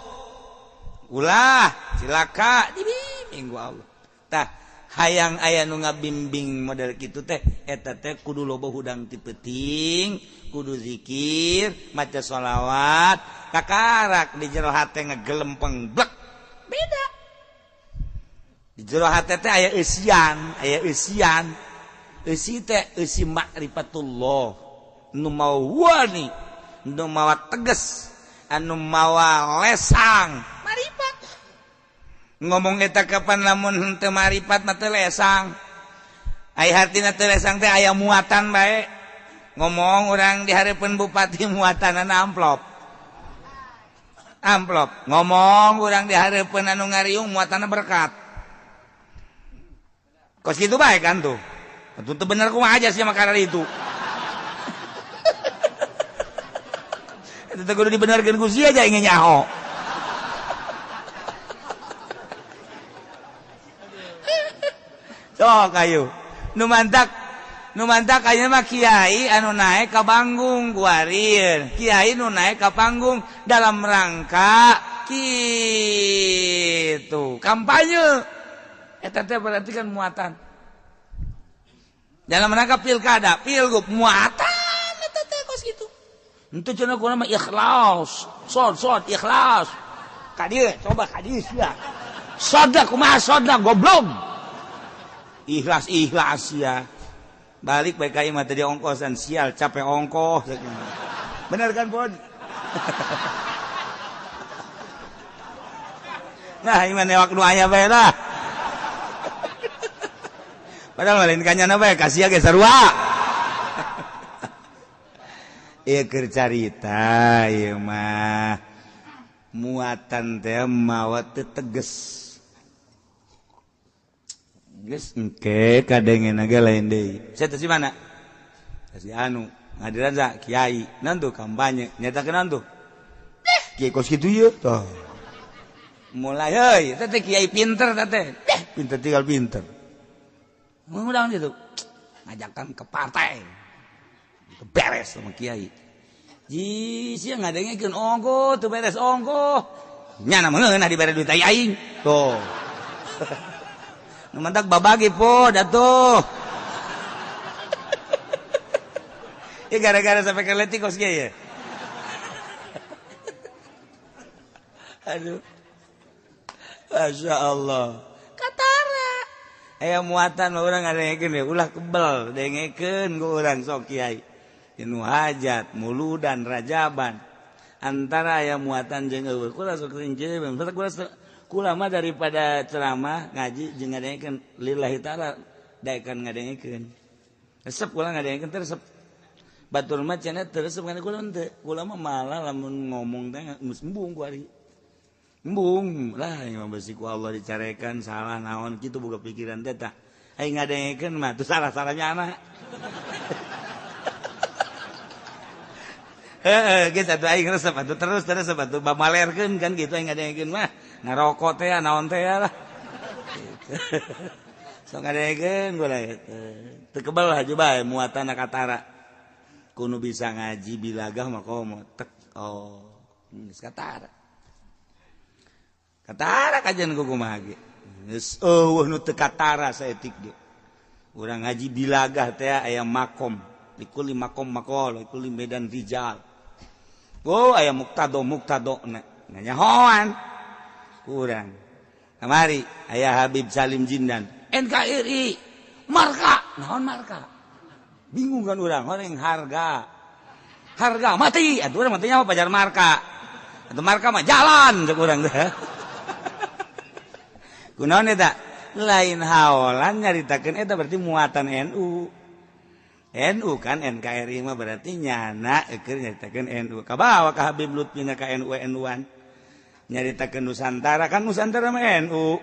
Speaker 2: Ulah cilaka dibimbing ku Allah. Tah hayang aya nu ngabimbing model kitu teh eta teh kudu loba hudang ti peuting, kudu zikir, maca sholawat, kakarak di jero hate ngegelempeng blek. Beda. Di jero hate teh aya eusian, aya eusian. Eusi teh eusi makrifatullah.
Speaker 1: nu mawa wani, nu mawa tegas, anu mawa lesang. Maripat. Ngomong eta kapan lamun henteu maripat mah teu lesang. Ai hartina teu lesang teh aya muatan bae. Ngomong urang di hareupeun bupati muatanana amplop. Amplop. Ngomong urang di hareupeun anu ngariung muatanna berkat. Kos kitu bae kan tuh. Atuh teu bener kumaha aja sih makanan itu. Itu teh kudu dibenerkeun ku sia aja ingin nyaho. Sok ayo. Nu mantak ayeuna mah kiai anu naik ka panggung kuarir. Kiai nu naik ka panggung dalam rangka kitu kampanye. Eta teh berarti kan muatan. Dalam rangka pilkada, pilgub muatan eta teh kos kitu. Henteu cenah kumaha mah ikhlas. Sod ikhlas. Ka dieu coba ka dieu sia. Soda kumaha soda goblok. Ikhlas ya. Balik bae ka imah tadi ongkosan sial capek ongkoh. Bener kan, Bon? Nah, imah newak nu aya bae lah. Padahal lain kanyana bae kasih ge sarua. Ieu keur carita ieu mah muatan teh mawa teu teges. Geus engke kadengeuna ge lain deui. Saya teh si mana? Si anu ngadiran sa kiai naon tuh kampanye nyatakeun naon tuh? Kiai kos kitu ieu tah. Mulai heuy teh kiai pinter teh. Pinter tinggal pinter. Ngundang gitu. Ngajakan ke partai. Beres sama kiai. Ji sia ngadengekeun ongkoh teu beres ongkoh. Nyana meunah dibere duit aing. Tuh. Nu mantak babagi po datuh. Ya gara-gara sampai ke letik kos kiai ya. Aduh. Masya Allah. Katara. Aya muatan mah urang ngadengekeun ya ulah kebel dengekeun ku urang sok kiai. Nu hajat, muludan, rajaban. Antara aya muatan jeung eueuh. Kula sok sering kula mah daripada ceramah ngaji jeung ngadengekeun lillahi taala daekan ngadengekeun. Resep kula ngadengekeun teh resep. Batur mah cenah teu resep kana kula henteu. Kula mah malah lamun ngomong teh geus embung ku ari. Embung lah yang besi ku Allah dicarekan salah naon kitu boga pikiran teh tah. Aing ngadengekeun mah teu salah-salahnya anak. Heeh, geus atuh aing resep atuh terus resep atuh bamalerkeun kan kitu aing ngadengekeun mah. Ngarokok teh naon teh lah. Sok ngadengekeun gua lah teu kebel haju bae muatan katara. Kudu bisa ngaji bilagah mah komo tek oh geus katara. Katara kajian ku kumaha ge. Geus eueuh nu teu katara saeutik ge. Urang ngaji bilagah teh aya makom, likuli makom maqal, likuli medan rijal. Oh aya muktado na nyahoan kurang. Kamari aya Habib Salim Jindan NKRI marka naon marka. Bingung kan urang orang harga. Harga mati atuh urang matinya apa pajar marka. Atuh marka mah jalan cek urang teh. Kunaon eta? Lain haolan nyaritakeun eta berarti muatan NU. NU kan NKRI mah berarti nyana keur nyaritakeun NU. Kabawa ka Habib Lutfi na ka NU NU-an. Nyaritakeun Nusantara kan Nusantara mah NU.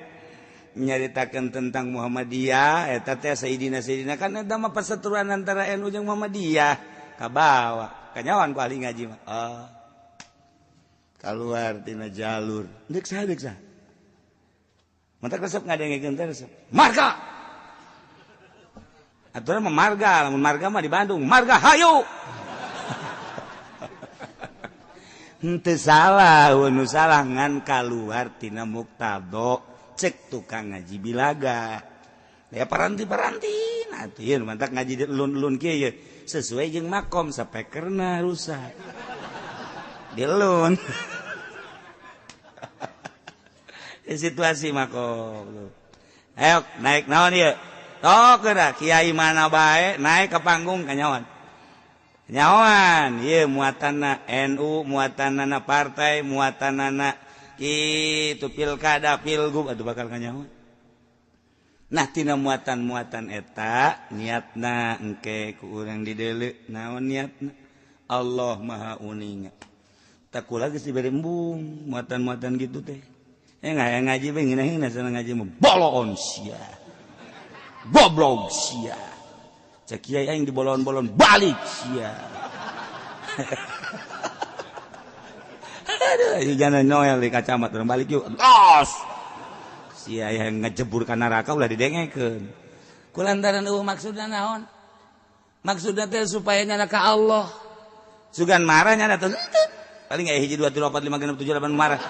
Speaker 1: Nyaritakeun tentang Muhammadiyah eta teh Sayyidina Sayyidina kan eta mah perseteruan antara NU jeung Muhammadiyah. Kabawa. Kanyawan ku ahli ngaji mah. Oh. Kaluar tina jalur. Deuk saha deuk saha. Mantak resep ngadengekeun teh resep. Marga. Aturan mah marga, lamun marga mah di Bandung, marga hayu. Henteu salah, nu salah ngan kaluar tina muktado cek tukang ngaji bilaga. Ya paranti-paranti atuh ieu mantak ngaji lun-lun kieu ye sesuai jeung makom sapekerna rusak. Dilun. Situasi makom. Ayo naik naon ieu? Tok geura kiai mana bae naik ke panggung kanyawan. Nyahoan ieu muatanna NU, muatanna partai, muatanna kitu pilkada, pilgub atuh bakal kanyahoan. Nah tina muatan-muatan eta niatna engke ku urang dideuleu naon niatna Allah Maha Uninga. Tak kula geus dibere embung muatan-muatan gitu teh. Ngaji bae ngeunah sana ngaji mah bolon sia. Goblok sia. Cek kiai aing dibolon-bolon balik sia. Aduh, jangan Noel di kacamata urang balik yuk. Los. Sia yang ngejebur ka neraka ulah didengekeun. Kulantaran eueuh maksudna naon? Maksudna teh supaya nyana ka Allah. Sugan marah nyana teh. Paling aya 1 2 3 4 5 6 7 8 marah.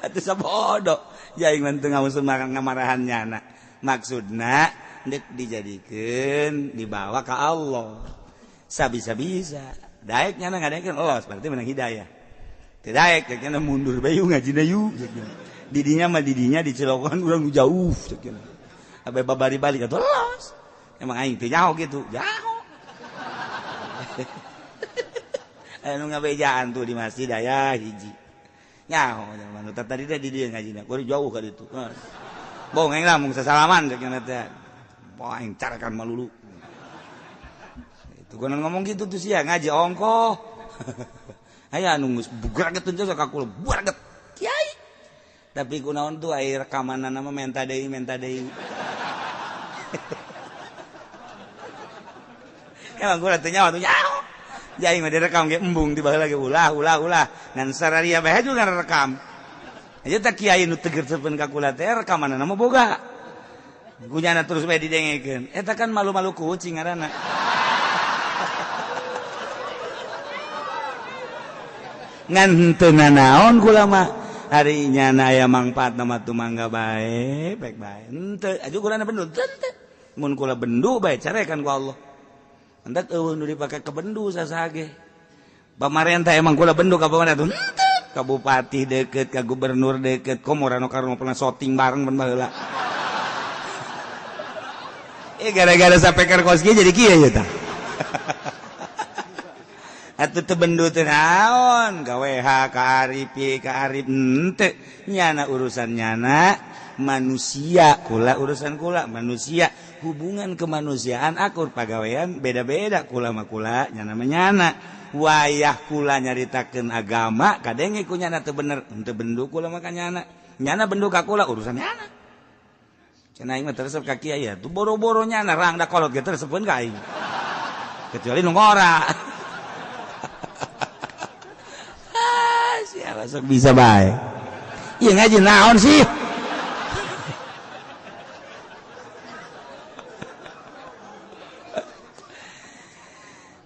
Speaker 1: Atuh sabodo. Jaing mah teu ngamusun ngamarahan nyana. Maksudna deuk dijadikeun dibawa ka Allah. Sabisa-bisa. Daek nyana ngadekeun los berarti menang hidayah. Teu daek nyana mundur bae ngajina yuk. Didinya mah didinya dicelokan urang jauh cek cenah. Abe babari balik atuh los. Emang aing teu nyaho kitu, nyaho. Anu ngabejaan tuh di masjid aya hiji. Nyaho zaman tadi teh di dieu ngajina, kudu jauh ka ditu. Bohong aing lah mung sasalaman cek cenah teh. Bohong aing carakan malulu. Itu gonan ngomong gitu tuh sia ngaji ongkoh. Aya anu geus bugraget teh ka kula, bugraget. Kiai. Tapi kunaon tuh air rekamanna mah menta deui menta deui. Emang gua teh nyawa tuh nyaho. Jadi mah direkam ge embung di baheula ge ulah ulah ulah. Ngan sararia bae juga rekam. Aja teh kiai nu teger sepen ka kula teh rekamanna mah boga. Gunyana terus bae didengekeun. Eta kan malu-malu kucing ngaranna. Ngan henteu nanaon kula mah. Hari nyana aya mangfaat nama tumangga bae, baik bae. Henteu aju kulana bendu teu. Mun kula bendu bae carekan ku Allah. Entak eueuh nu dipake ke bendu sasaha ge. Pamarentah emang kula bendu ka pamarentah henteu. Ka bupati deukeut, ka gubernur deukeut, komo Rano Karno pernah syuting bareng ban baheula. Gara-gara sapeker kos kieu jadi kieu ye tah. Atuh teu bendu teh naon, ka WH, ka Arif, ka Arif henteu. Nyana urusan nyana manusia, kula urusan kula manusia, hubungan kemanusiaan akur pagawean beda-beda kula mah kula, nyana mah nyana. Wayah kula nyaritakeun agama kadenge ku nyana teu bener, henteu bendu kula mah ka nyana. Nyana bendu ka kula urusan nyana. Cenah aing mah teresep ka kiai ya, tuh boro-boro nyana rangda kolot ge teresepeun ka aing. Kecuali nu ngora. Siapa sok bisa bae. Ieu ngaji naon sih?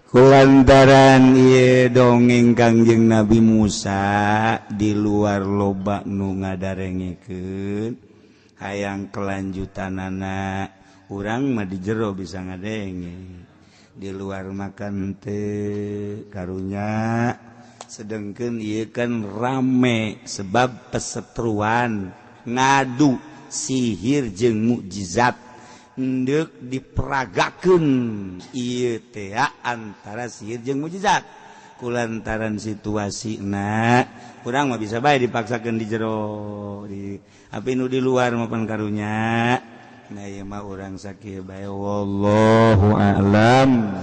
Speaker 1: Kulantaran ieu dongeng Kangjeng Nabi Musa di luar loba nu ngadarengekeun hayang kelanjutanana urang mah di jero bisa ngadenge. Di luar makan teu karunya. Sedangkan ieu kan rame sebab pesetruan ngadu sihir jeung mukjizat endek diperagakeun ieu teh antara sihir jeung mukjizat kulantaran situasina urang mah bisa bae dipaksakeun di jero di api nu di luar mah pan karunya. Nah ieu mah urang sakieu bae wallahu a'lam.